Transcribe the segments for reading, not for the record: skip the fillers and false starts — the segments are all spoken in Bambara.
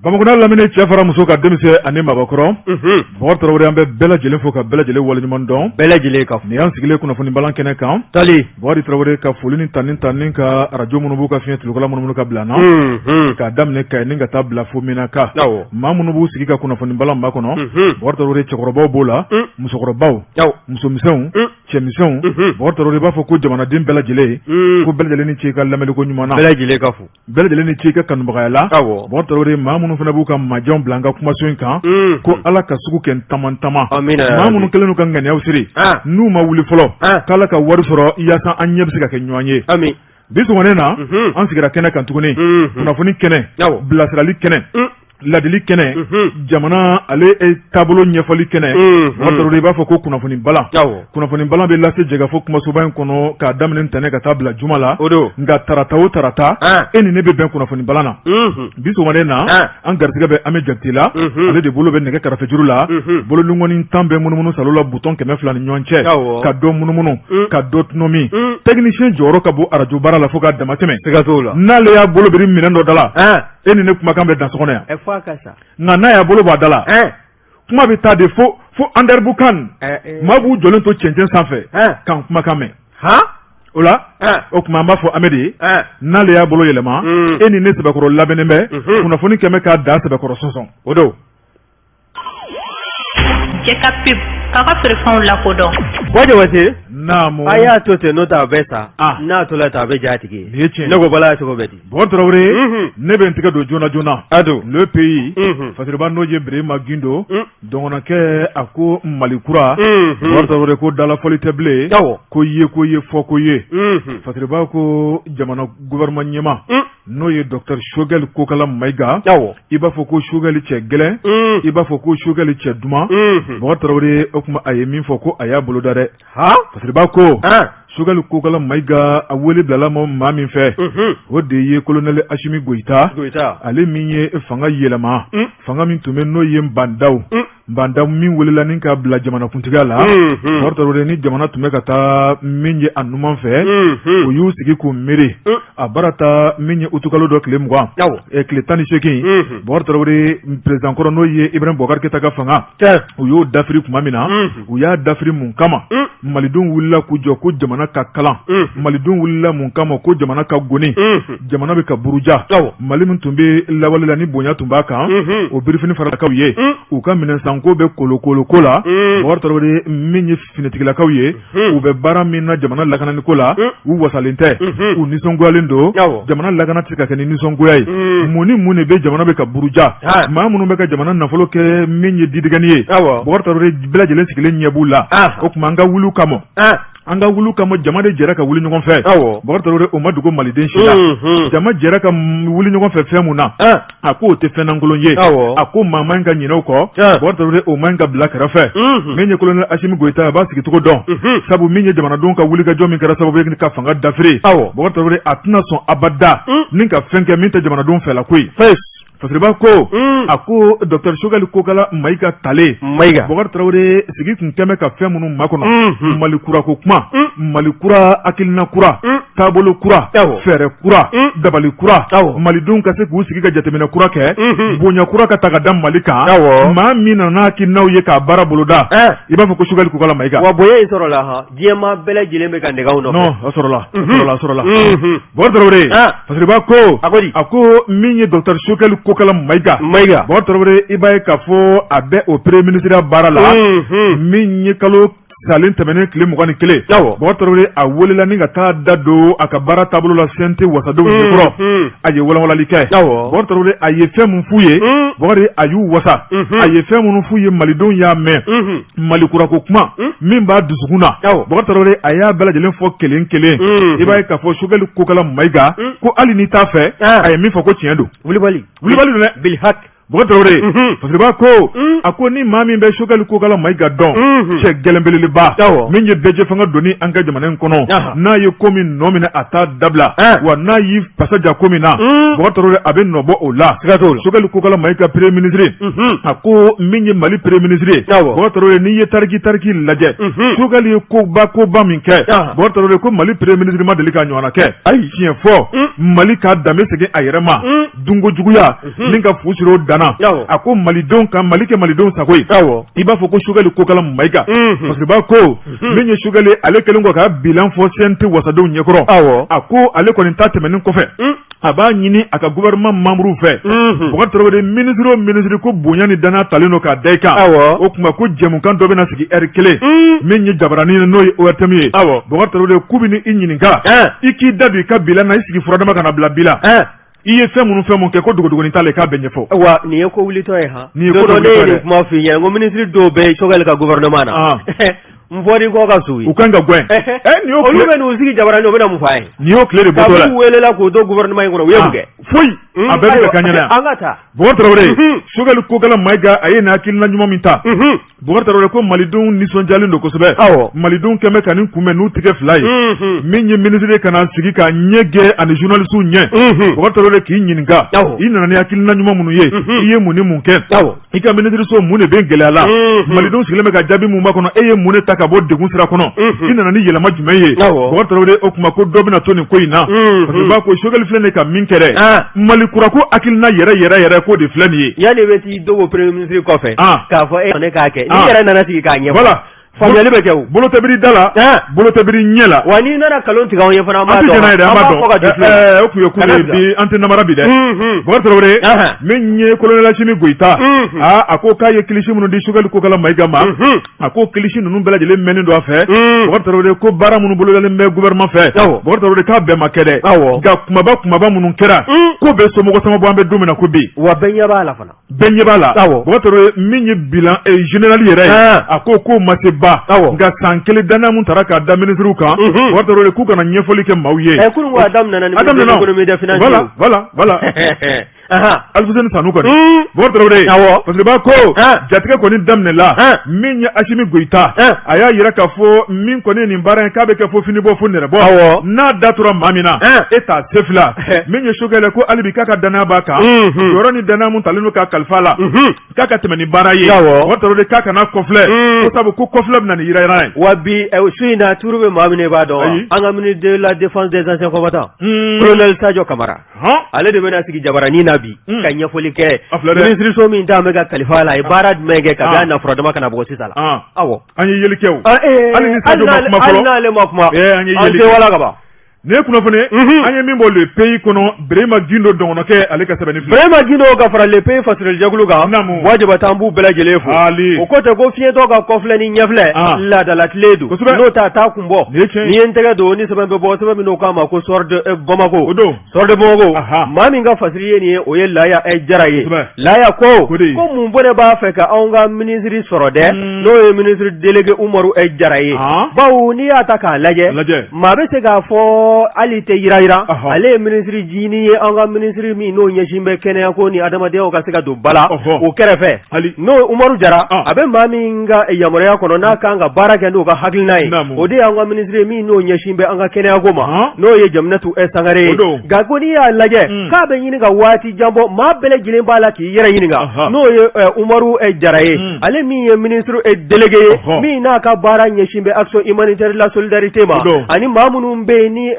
Bamakɔ n'a lamini, cɛ fara muso ka, denmisɛn ani mabɔkɔrɔ, Bɔkari Tarawele, an bɛ bɛɛ lajɛlen fo ka bɛɛ lajɛlen waleɲuman dɔn. Bɛɛ lajɛlen ka. Nin y'an sigilen kunnafoni balan kɛnɛ kan. Tali. Bɔkari Tarawele ka foli ni tanni tanni ka arajo minnu b'u ka fiɲɛ tulukala minnu ka bila na, k'a daminɛ Kayi ni ka taa bila fo Menaka. Maa minnu b'u sigi ka kunnafoni balan makɔnɔ, Bɔkari Tarawele, cɛkɔrɔbaw b'o la, musokɔrɔbaw, musomisɛnw, cɛmisɛnw, Bɔkari Tarawele b'a fɔ ko jamanaden bɛɛ lajɛlen, ko bɛɛ lajɛlen ni ce i ka lamɛnliko ɲuman na. Bɛɛ lajɛlen ka fo. Bɛɛ lajɛlen ni ce i ka kanubagaya la. Bɔkari Tarawele, maa minnu fana b'u ka majɔn bila an ka kumaso in kan, ko Ala ka sugu kɛ tama tama. Maa minnu kɛlen don ka ŋaniyaw siri, n'u ma wuli fɔlɔ, k'Ala ka wari sɔrɔ yaasa an ɲɛ bɛ se ka kɛ ɲɔgɔn ye. Bi sɔgɔmada in na, an sigira kɛnɛ kan tuguni, kunnafoni kɛnɛ, bilasirali kɛnɛ, ladili kɛnɛ, jamana ale taabolo ɲɛfɔli kɛnɛ. Bɔkari Tarawele, i b'a fɔ ko kunnafoni balan. Kunnafoni balan bɛ lase Jɛkafɔ kumasoba in kɔnɔ k'a daminɛ ntɛnɛn ka taa bila juma la, nka tarata o tarata, e ni ne bɛ bɛn kunnafoni balan na. Bi sɔgɔmada in na, an garisɛgɛ bɛ Ami Jakite la, ale de bolo bɛ nɛgɛ karafejuru la. Boloninkɔni 10 bɛ munumunu salo la butɔn 200 ni ɲɔgɔn cɛ, ka dɔ munumunu, ka dɔ tɔnɔmi. Technicien jɔyɔrɔ ka bon arajo baara la fo k'a damatɛmɛ. N'ale y'a bolo biri minɛn dɔ da la, e ni ne kumakan bɛ dan so kɔnɔ yan, nka n'a y'a bolo bɔ a da la, kuma bɛ taa de fo fo Anderamboukane. Maa b'u jɔlen to cɛncɛn sanfɛ k'an kumakan mɛn. O la, o tuma an b'a fɔ Amedi ye, n'ale y'a bolo yɛlɛma, e ni ne sɛbɛkɔrɔ labɛnnen bɛ, kunnafoni kɛmɛ k'a da sɛbɛkɔrɔ sɔsɔ. O don. Jɛka pub k'a ka feerefɛnw lakodɔn. Bɔ Jabate. Naamu. A y'a to ten, n'o tɛ a bɛ sa. N'a tola ten, a bɛ ja tigi ye. Nin ye tiɲɛ. Ne ko bala cogo bɛ di? Bɔkari Tarawele, ne bɛ n tɛgɛ don joona joona. A don. Le Pays, Fasiriba n'o ye Birima Gindo dɔgɔnɔkɛ, a ko Mali kura, Bɔkari Tarawele, ko dalafɔli tɛ bilen, ko ye ko ye fɔ ko ye. Fasiriba ko jamana gouvernement ɲɛmaa, n'o ye docteur Choguel Kokala Mayiga, i b'a fɔ ko Choguel cɛ gɛlɛn, i b'a fɔ ko Choguel cɛ duman. Bɔkari Tarawele, o tuma a ye min fɔ, ko a y'a boloda dɛ. Fasiriba ko Choguel Kokala Mayiga, a wele bilala ma maa min fɛ, o de ye colonel Assimi Goïta, ale min ye fanga yɛlɛma, fanga min tun bɛ, n'o ye Bah N'Daw, Bah N'Daw min welela ni ka bila jamanakuntigiya la. Bɔkari Tarawele, ni jamana tun bɛ ka taa min ye a numan fɛ, u y'u sigi k'u miiri. A baara ta min ye utukalo dɔ tile 20, tile 18, Bɔkari Tarawele, président kɔrɔ, n'o ye Ibrahim Boubacar Keïta ka fanga, u y'o dafiri tuma min na, u y'a dafiri mun kama? Malidenw wulila k'u jɔ ko jamana ka kalan. Malidenw wulila mun kama? Ko jamana ka goni, jamana bɛ ka buruja. Mali min tun bɛ lawale la ni bonya tun b'a kan, o birifini faralakaw ye, u ka minɛnsanko bɛ kolokoloko la. Bɔkari Tarawele, min ye finitigilakaw ye, u bɛ baara min na jamana lakananiko la, u wasalen tɛ, u nisɔngoyalen don. Jamana lakana tɛ se ka kɛ ni nisɔngoya ye. Mun ni mun de bɛ jamana bɛ ka buruja? Maa minnu bɛ ka jamana nafolo kɛ min ye didigɛni ye, Bɔkari Tarawele, bɛɛ lajɛlen sigilen ɲɛ b'u la. O tuma an ka wuli kama, an ka wuli kama, jama de jɛra ka wuli ɲɔgɔn fɛ. Bɔkari Tarawele, o ma dogo maliden si la. Jama jɛra ka wuli ɲɔgɔn fɛ fɛn mun na, a ko o tɛ fɛn lankolon ye. A ko maa man ka ɲinɛ o kɔ. Bɔkari Tarawele, o man ka bila kɛrɛfɛ. Min ye colonel Assimi Goïta, a b'a sigicogo dɔn, sabu min ye jamanadenw ka wulikajɔ min kɛra sababu ye ka fanga dafiri, Bɔkari Tarawele, a tɛna sɔn abada ni ka fɛn kɛ min tɛ jamanadenw fɛla ko ye. Fasiriba ko, a ko docteur Choguel Kokala Mayiga talen, Mayiga, Bɔkari Tarawele, sigi tun kɛmɛ ka fɛn minnu makɔnɔ, Mali kura ko kuma, Mali kura hakilina kura, taabolo kura, fɛɛrɛ kura, dabali kura, malidenw ka se k'u sigi ka jateminɛ kura kɛ, bonya kura ka ta ka da Mali kan. Maa min nana hakilinaw ye k'a baara boloda, i b'a fɔ ko Choguel Kokala Mayiga. Wa bonya in sɔrɔla han, diɲɛmaa bɛɛ lajɛlen bɛ ka nɛgɛ anw nɔfɛ. Non, a sɔrɔla, a sɔrɔla, a sɔrɔla. Bɔkari Tarawele, Fasiriba ko, a ko di? A ko min ye docteur Choguel Kokala Mayiga, Mayiga, Bɔkari Tarawele, i b'a ye k'a fɔ a bɛ o premier ministre baara la, min ye kalo salen tɛmɛnen tile 21. Bɔkari Tarawele, a welela ni ka taa da don a ka baara taabolo la CNT wasadenw ɲɛkɔrɔ. A ye walanwalali kɛ. Bɔkari Tarawele, a ye fɛn mun f'u ye? Bɔkari, a y'u wasa. A ye fɛn minnu f'u ye, malidenw y'a mɛn. Mali kurako kuma min b'a dusukun na, Bɔkari Tarawele, a y'a bɛɛ lajɛlen fɔ kelen kelen. I b'a ye k'a fɔ Choguel Kokala Mayiga ko hali n'i t'a fɛ, a ye min fɔ ko tiɲɛ don. Wulibali. Wulibali don dɛ. Bilhak. Bɔkari Tarawele, Fasiriba ko, a ko ni maa min bɛ Choguel Kokala Mayiga dɔn, cɛ gɛlɛnbelebeleba min ye bɛɛjɛ fanga donni an ka jamana in kɔnɔ, n'a ye ko min nɔ minɛ, a t'a dabila, wa n'a y'i fasa ja ko min na, Bɔkari Tarawele, a bɛ nɔbɔ o la. Choguel Kokala Mayiga premier ministre, a ko min ye Mali premier ministre ye, Bɔkari Tarawele, n'i ye tariki tariki lajɛ, Choguel ye koba koba min kɛ, Bɔkari Tarawele, ko Mali premier ministre ma deli k'a ɲɔgɔnna kɛ. Ayi, tiɲɛ fɔ, Mali k'a danbe segin a yɛrɛ ma, dunko juguya ni ka fu siri o dan. gana, a ko malidenw ka Mali kɛ malidenw sago ye, i b'a fɔ ko Choguel Kokala Mayiga. Fasiriba ko min ye Choguel, ale kɛlen kɔ ka bilan fɔ CNT wasadenw ɲɛkɔrɔ, a ko ale kɔni ta tɛmɛnen kɔfɛ, a b'a ɲini a ka gouvernement membre fɛ, Bubakari Tarawele, ministre o ministre ko bonya ni danaya talen don k'a da i kan, o tuma ko jɛmukan dɔ bɛna sigi heure kelen, min ye jabaranin ye, n'o ye ORTM ye. Bubakari Tarawele, k'u bɛ i ɲininka, i k'i da don i ka bilan na, i sigi furadama kana bila bi la, i ye fɛn minnu fɛn mun kɛ, ko dogodogonin t'a la, i k'a bɛɛ ɲɛfɔ. Wa nin ye ko wulitɔ ye han. Nin ye ko dɔ wulitɔ ye dɛ. Ne ye nin kuma f'i ɲɛna ko ministre dɔw bɛ Choguel ka gouvernement na. N fɔr'i kɔ ka su. U kan ka gɛn. Nin y'o Olu bɛ n'u sigi jabaranin, u bɛna mun fɔ an ye? Nin y'o tile de bɔtɔ la. Kab'u welela k'u to gouvernement in kɔnɔ, u ye mun kɛ? Foyi. A bɛɛ bɛ ka k'an ɲɛna yan. An ka taa. Bubakari Tarawele, Choguel Kokala Mayiga, a ye nin hakilina ɲuman min ta, Bubakari Tarawele ko malidenw nisɔndiyalen don kosɛbɛ. Malidenw kɛn bɛ ka nin kunbɛn n'u tɛgɛ fila ye. Min ye minisiri ka na sigi ka ɲɛ gɛ ani journalisiw ɲɛ, Bubakari Tarawele k'i ɲininka, i nana ni hakilina ɲuman minnu ye, i ye mun ni mun kɛ? I ka minisiriso mun de bɛ gɛlɛya la? Malidenw sigilen bɛ ka jaabi mun makɔnɔ, e ye mun de ta ka bɔ degun sira kɔnɔ? I nana ni yɛlɛma jumɛn ye? Bubakari Tarawele, o tuma ko dɔ bɛna to nin ko in na, parce que b'a ko Choguel filɛ nin ka min kɛ dɛ, Mali kura ko hakilina yɛrɛ yɛrɛ yɛrɛ k'o de filɛ nin ye. Yanni i bɛ t'i dogo premier ministre kɔfɛ k'a fɔ e ne k'a kɛ, n'i yɛrɛ nana sigi k'a ɲɛfɔ. Voilà. Faamuyali bɛ kɛ o. Bolo tɛ biri da la, bolo tɛ biri ɲɛ la. Wa n'i nana nkalon tigɛ anw ye fana, an b'a dɔn. An b'a dɔn. O tun ye kuma ye bi, an tɛ namara bi dɛ. Bubakari Tarawele, min ye colonel Asimi Goyita, aa a ko k'a ye kilisi minnu di Choguel Kokala Mayiga ma, a ko kilisi ninnu bɛɛ lajɛlen mɛnnen don a fɛ. Bubakari Tarawele ko baara minnu bolodalen bɛ gouvernement fɛ, Bubakari Tarawele k'a bɛɛ ma kɛ dɛ, nka kumaba kumaba minnu kɛra, k'o bɛ somɔgɔ sama bɔ, an bɛ don min na ko bi. Wa bɛɛ ɲɛ b'a la fana. Bɛɛ ɲɛ b'a la. Bubakari Tarawele, min ye bilan général yɛrɛ ye, a ko k'o ma se ba, nka san kelen danaya mun tara k'a da minisiriw kan, Bubakari Tarawele k'u kana ɲɛfɔli kɛ maaw ye. Kunun ko a daminɛna ni ministre de l'économie des finances. Voilà, voilà, voilà. Alifuseni Sanu kɔni, Bubakari Tarawele, parce que b'a ko jatigɛ kɔni daminɛla. Min ye Asimi Goyita, a y'a jira k'a fɔ min kɔni ye nin baara in k'a bɛ kɛ fo fini bɔ fo nɛrɛ bɔ, n'a da tora maa min na, e t'a se fila. Min ye Choguel ko hali bi k'a ka danaya b'a kan, jɔyɔrɔ ni danaya mun talen don k'a kalifa la, k'a ka tɛmɛ ni baara ye. Bubakari Tarawele k'a kana kɔfilɛ, ko sabu ko kɔfilɛ bɛ na ni yirayira ye. Wa bi su in na, tuuru bɛ maa min na, i b'a dɔn, an ka ministre de la défense des anciens combattants, colonel Sadio Kamara, ale de bɛna sigi jabaranin na bi ka ɲɛfɔli kɛ minisiriso min ta bɛ ka kalifa la, a ye baara jumɛn kɛ kabi a na furadama ka na bɔ sisan la. Awɔ, an ye yeli kɛ o, hali ni Sadio ma kuma fɔlɔ, hali n'ale ma kuma, an ye yeli kɛ wala ka ban. Nin ye kunnafoni an ye min bɔ Le Pays kɔnɔ, Birima Gindo dɔgɔnɔkɛ, ale ka sɛbɛnni filɛ. Birima Gindo ka fara Le Pays fasirijɛkulu kan, wajiba an b'u bɛɛ lajɛlen fo. O ko tɛ ko fiɲɛtɔ ka kɔfilɛ ni ɲɛfilɛ laadalatile don, n'o t'a taa kun bɔ. Ni ye n tɛgɛ don ni sɛbɛn bɛ bɔ, sɛbɛn min n'o k'a ma ko Soir de Bamako, o don. Soir de Bamako, maa min ka fasiri ye nin ye, o ye Laya Jara ye. Laya ko ko mun bɔnɛ b'a fɛ ka anw ka minisiri sɔrɔ dɛ, n'o ye ministre délégué Umaru Jara ye. Bawo n'i y'a ta k'a lajɛ, maa bɛ se k'a fɔ hali tɛ yirayira, ale ye minisiri jini ye, an ka minisiri min n'o ɲɛsin bɛ kɛnɛyako ni adamadenya ka se ka don ba la o kɛrɛfɛ, n'o ye Umaru Jara, a bɛ maa min ka yamaruya kɔnɔ n'a kan ka baara kɛ n'o ka hakilina ye, o de y'an ka minisiri min n'o ɲɛsin bɛ an ka kɛnɛyako ma, n'o ye Jaminatu Sangare ye. Nka ko n'i y'a lajɛ k'a bɛ ɲini ka waati jan bɔ, maa bɛɛ lajɛlen b'a la k'i yɛrɛ ɲininka, n'o ye Umaru Jara ye, ale min ye ministre délégué ye, min n'a ka baara ɲɛsin bɛ action humanitaire la solidarité ma, ani maa minnu bɛ yen ni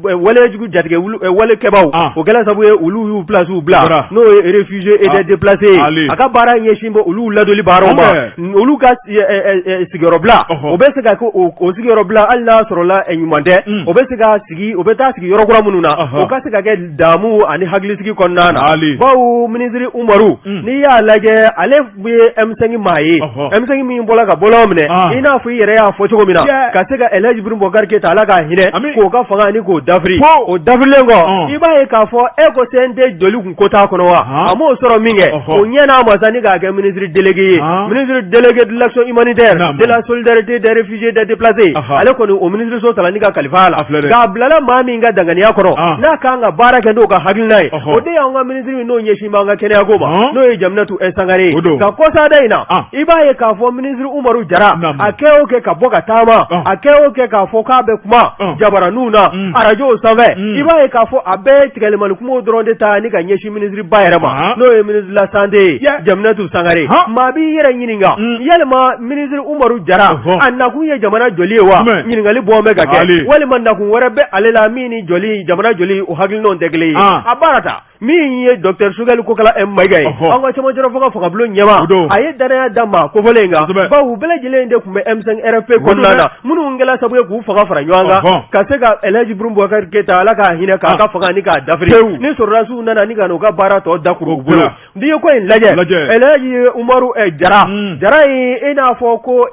walejugu jatigɛ walekɛbaaw, o kɛra sababu ye olu y'u place bila, n'o ye réfugiés et des déplacés ye. A ka baara ɲɛsin bɛ olu ladonni baaraw ma, olu ka sigiyɔrɔ bila, o bɛ se ka kɛ o sigiyɔrɔ bila, hali n'a sɔrɔla ɲuman tɛ, o bɛ se ka sigi, o bɛ taa sigi yɔrɔ kura minnu na, o ka se ka kɛ damu ani hakilisigi kɔnɔna na. Bawo minisiri Umaru, n'i y'a lajɛ, ale ye M5 maa ye, M5 min bɔra ka bɔlɔn minɛ, i n'a fɔ i yɛrɛ y'a fɔ cogo min na, ka se ka El Hadj Ibrahim Boubacar Keita, Ala k'a hinɛ, k'o ka fanga ni k'o dafiri. O dafirilen kɔ, i b'a ye k'a fɔ e ko CNT jɔli kun ko t'a kɔnɔ wa, a m'o sɔrɔ min kɛ, o ɲɛna a ma sa ni k'a kɛ ministre délégué ye, ministre délégué de l'action humanitaire, de la solidarité des réfugiés, des déplacés. Ale kɔni o ministre so tala ni ka kalifa la, k'a bilala maa min ka danganiya kɔrɔ, n'a kan ka baara kɛ n'o ka hakilina ye, o de y'an ka ministre min n'o ɲɛsin b'an ka kɛnɛyako ma, n'o ye Jaminatu Sangare ye. Ka kɔsada in na, i b'a ye k'a fɔ ministre Umaru Jara, a kɛ o kɛ ka bɔ ka taama, a kɛ o kɛ k'a fɔ k'a bɛ kuma jabaraninw na, arajow sanfɛ, i b'a ye k'a fɔ a bɛɛ tigɛlimali kumaw dɔrɔn de ta ni ka ɲɛsin ministre ba yɛrɛ ma, n'o ye ministre de la santé ye, Jaminatu Sangare. Maa b'i yɛrɛ ɲininka, yalima ministre Umaru Jara, a nakun ye jamana jɔli ye wa? Ɲininkali bɔ bɛ ka kɛ, walima nakun wɛrɛ bɛ ale la min ni jɔli, jamana jɔli, o hakilinaw tɛ kelen ye. A baara ta. Min ye docteur Choguel Kokalla Maïga ye, an ka cɛmancɛrɔ fanga fangabulon ɲɛmaa, a ye danaya da maa kofɔlen in kan, bawo u bɛɛ lajɛlen de tun bɛ M5 RFP kɔnɔna na, minnu kɛla sababu ye k'u fanga fara ɲɔgɔn kan ka se ka El Hadj Ibrahim Boubacar Keïta, Ala k'a hinɛ, k'a ka fanga ni k'a dafiri, ni sɔrɔdasiw nana ni ka n'u ka baara tɔ dakuru u bolo. N'i ye ko in lajɛ, El Hadj Umaru Jara, Jara ye i n'a fɔ ko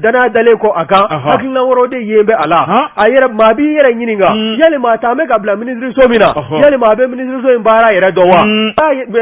danaya dalen kɔ a kan, hakilina wɛrɛw de yen bɛ a la. A yɛrɛ maa b'i yɛrɛ ɲininka, yalima a taa bɛ ka bila minisiriso min na, yalima a bɛ minisiriso in baara yɛrɛ dɔn wa?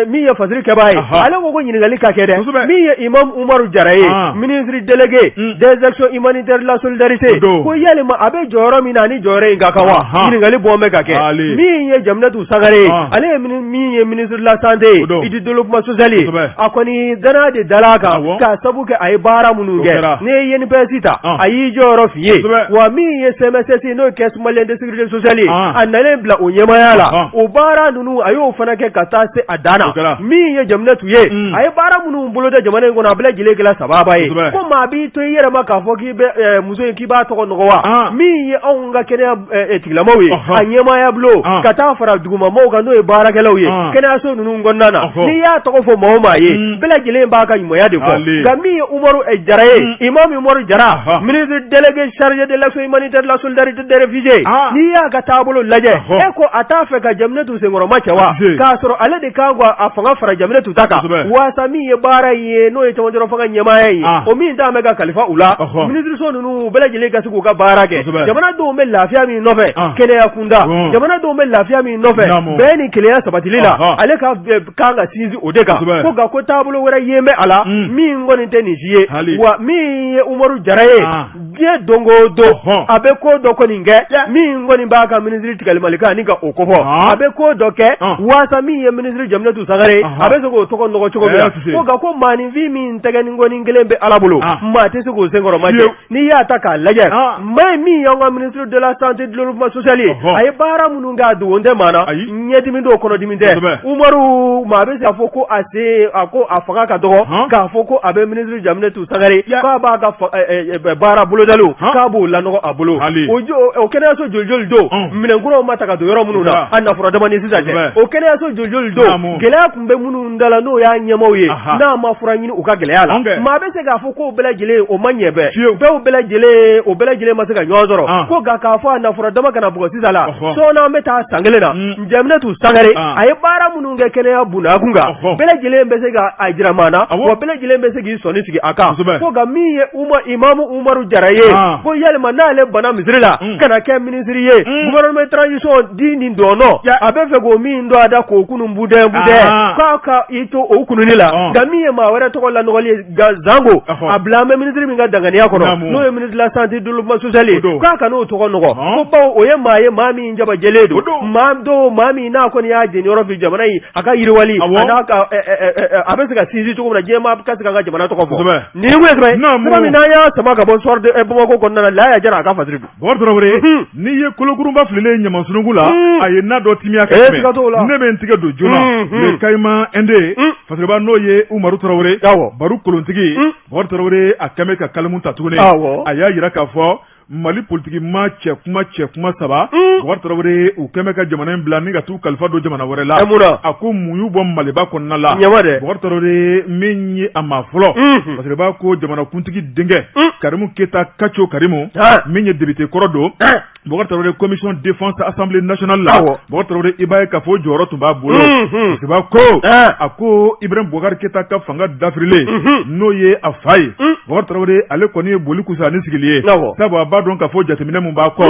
Min ye fasiri kɛbaa ye, ale ko ko ɲininkali ka kɛ dɛ. Min ye Imam Umaru Jara ye, ministre délégué des actions humanitaires de la solidarité, ko yalima a bɛ jɔyɔrɔ min na, ani jɔyɔrɔ in ka kan wa? Ɲininkali bɔ bɛ ka kɛ. Min ye Jaminatu Sangare ye, ale ye min ye ministre de la santé et du développement social ye, a kɔni danaya de dala a kan k'a sabu kɛ a ye baara minnu kɛ. N'i ye INPS ta, a y'i jɔyɔrɔ f'i ye. Wa min ye CMSS, n'o ye caisse malienne de sécurité sociale ye, a nalen bila o ɲɛmaaya la, o baara ninnu a y'o fana kɛ ka taa se a dan na. Min ye Jaminatu ye, a ye baara minnu boloda jamana in kɔnɔ, a bɛɛ lajɛlen kɛla sababa ye. Ko maa b'i to i yɛrɛ ma k'a fɔ k'i bɛ muso in k'i b'a tɔgɔ nɔgɔ wa? Min ye anw ka kɛnɛya tigilamaw ye, a ɲɛmaaya bulon ka taa fara dugumamɔgɔw kan, n'o ye baarakɛlaw ye kɛnɛyaso ninnu kɔnɔna na, n'i y'a tɔgɔ fɔ maa o maa ye, bɛɛ lajɛlen b'a ka ɲumanya de fɔ. Nka min ye Umaru Jara ye, Imam Umaru Jara, ministre délégué chargé de l'action humanitaire de la solidarité des réfugiés, n'i y'a ka taabolo lajɛ, e ko a t'a fɛ ka Jaminatu senkɔrɔma cɛ wa? K'a sɔrɔ ale de kan ka a fanga fara Jaminatu ta kan, waasa min ye baara in ye, n'o ye cɛmancɛrɔ fanga ɲɛmaaya ye, o min t'an bɛ ka kalifa u la, minisiriso ninnu bɛɛ lajɛlen ka se k'u ka baara kɛ. Jamanadenw bɛ lafiya min nɔfɛ kɛnɛya kunda, jamanadenw bɛ lafiya min nɔfɛ bɛn ni kelenya sabatili la, ale ka kan ka sinsin o de kan. Ko nka ko taabolo wɛrɛ yen bɛ a la min kɔni tɛ nin si ye. Wa min ye Umaru Jara ye, diɲɛ don o don a bɛ ko dɔ kɔni kɛ min kɔni b'a ka minisiri tigalimalikan ni ka o kofɔ. A bɛ ko dɔ kɛ waasa min ye minisiri Jaminatu Sangare, a bɛ se k'o tɔgɔ nɔgɔ cogo min na. Ko nka ko maaninfin min tɛgɛ ni kɔni kelen bɛ Ala bolo, maa tɛ se k'o senkɔrɔma cɛ. N'i y'a ta k'a lajɛ, maa min y'an ka ministre de la santé développement social ye, a ye baara minnu kɛ, a dogon tɛ maa na, ɲɛdimi t'o, kɔnɔdimi tɛ. Umaru, maa bɛ se k'a fɔ ko a se a ko a fanga ka dɔgɔ k'a fɔ ko a bɛ ministre Jaminatu Sangare k'a b'a ka baara bolodaliw k'a b'o lanɔgɔ a bolo. O kɛnɛyaso joli joli don, minɛnkuraw ma ta ka don yɔrɔ minnu na, a nafura dama ni sisan cɛ. O kɛnɛyaso joli joli don, gɛlɛya tun bɛ minnu da la, n'o y'a ɲɛmaaw ye, n'a ma fura ɲini u ka gɛlɛya la. Maa bɛ se k'a fɔ k'o bɛɛ lajɛlen o ma ɲɛ bɛɛ bɛɛ bɛɛ lajɛlen, o bɛɛ lajɛlen ma se ka ɲɔgɔn sɔrɔ. Ko nka k'a fɔ a nafura dama kana bugɔ sisan la, sɔɔni an bɛ taa san kelen na, Jaminatu Sangare a ye baara minnu kɛ kɛnɛya bundakun kan, bɛɛ lajɛlen bɛ se ka a jira maa na, wa bɛɛ lajɛlen bɛ se k'i sɔnni sigi a kan. Ko nka min ye Imamu Umaru Jara ye, ko yalima n'ale banna misiri la ka na kɛ minisiri ye, gouvernement transition di nin dɔn, a bɛ fɛ k'o min don a da k'o kunun budɛn budɛn, k'a ka i to o kununni la. Nka min ye maa wɛrɛ tɔgɔ lanɔgɔli ye, zango a bila an bɛ minisiri min ka danganiya kɔnɔ, n'o ye ministre de la santé développement social ye, k'a kan'o tɔgɔ nɔgɔ, ko bawo o ye maa ye, maa min jaba jɛlen don, maa don, maa min n'a kɔni y'a jeniyɔrɔ fin jamana in a ka yiriwali a n'a ka a bɛ se ka sinsin cogo min na, diɲɛmaa ka se k'an ka jamana tɔgɔ fɔ. Nin ye sɛbɛn sɛbɛn min n'an y'a sama ka bɔ Soir de Bamako kɔnɔna na, Laya Jara a ka fasiri don. Bɔkari Tarawele, n'i ye kolokurunba fililen ɲamasunungu la, a ye na dɔ timiya ka tɛmɛ. Ne bɛ n tigɛ don joona le Caïman indé, fasiriba n'o ye Umaru Tarawele, baro kolontigi. Bɔkari Tarawele, a kɛmɛ ka kalimu ta tuguni, a y'a jira k'a fɔ Mali politiki maa cɛ kuma cɛ kuma saba, Bɔkari Tarawele, u kɛmɛ ka jamana in bila ni ka t'u kalifa don jamana wɛrɛ la. A ko mun y'u bɔ Maliba kɔnɔna la? Bɔkari Tarawele, min ye a maa fɔlɔ, fasiriba ko jamanakuntigi denkɛ Karimu Keyita Kaco Karimu, min ye député kɔrɔ don, Bɔkari Tarawele, commission défense assemblée nationale la, Bɔkari Tarawele, i b'a ye k'a fɔ jɔyɔrɔ tun b'a bolo. Fasiriba ko a ko Ibrahim Boubacar Keyita ka fanga dafirilen, n'o ye a fa ye, Bɔkari Tarawele, ale kɔni ye boli kusa ni sigili ye, sabu a b'a dɔn k'a fɔ jateminɛ mun b'a kɔ,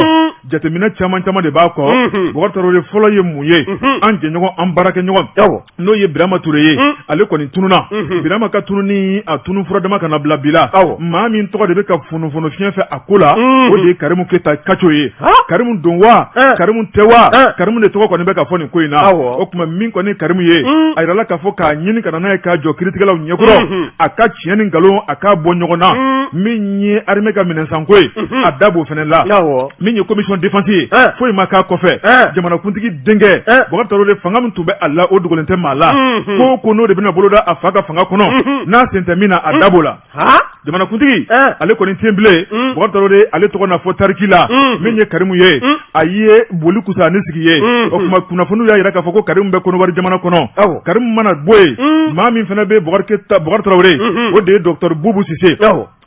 jateminɛ caman caman de b'a kɔ. Bɔkari Tarawele, fɔlɔ ye mun ye? An jɛɲɔgɔn, an baarakɛɲɔgɔn, n'o ye Birama Ture ye, ale kɔni tununa. Birama ka tununi, a tunun fura dama kana bila bi la. Maa min tɔgɔ de bɛ ka funufunu fiɲɛ fɛ a ko la, o de ye Karimu Keyita Kaco ye. Karimu don wa, Karimu tɛ wa, Karimu de tɔgɔ kɔni bɛ ka fɔ nin ko in na. O tuma min kɔni Karimu ye, a yirala k'a fɔ k'a ɲini ka na n'a ye k'a jɔ kiiritigɛlaw ɲɛkɔrɔ, a ka tiɲɛ ni nkalon a k'a bɔ ɲɔgɔn na. Min ye armée ka minɛnsanko ye, a da b'o fana la. Min ye commission défense ye, foyi ma k'a kɔfɛ. Jamanakuntigi denkɛ Bubakari Tarawele, fanga min tun bɛ a la, o dogolen tɛ maa la. Ko n'o de bɛna boloda a fa ka fanga kɔnɔ, n'a sen tɛ min na, a da b'o la. Jamanakuntigi, ale kɔni tɛ bilen. Bubakari Tarawele, ale tɔgɔ na fɔ tariki la. Min ye Karimu ye, a ye boli kusa ni sigi ye. O tuma kunnafoniw y'a jira k'a fɔ ko Karimu bɛ Kɔnɔwari jamana kɔnɔ. Karimu mana bɔ yen, maa min fana bɛ Bubakari Tarawele, o de ye docteur Bubu Sise.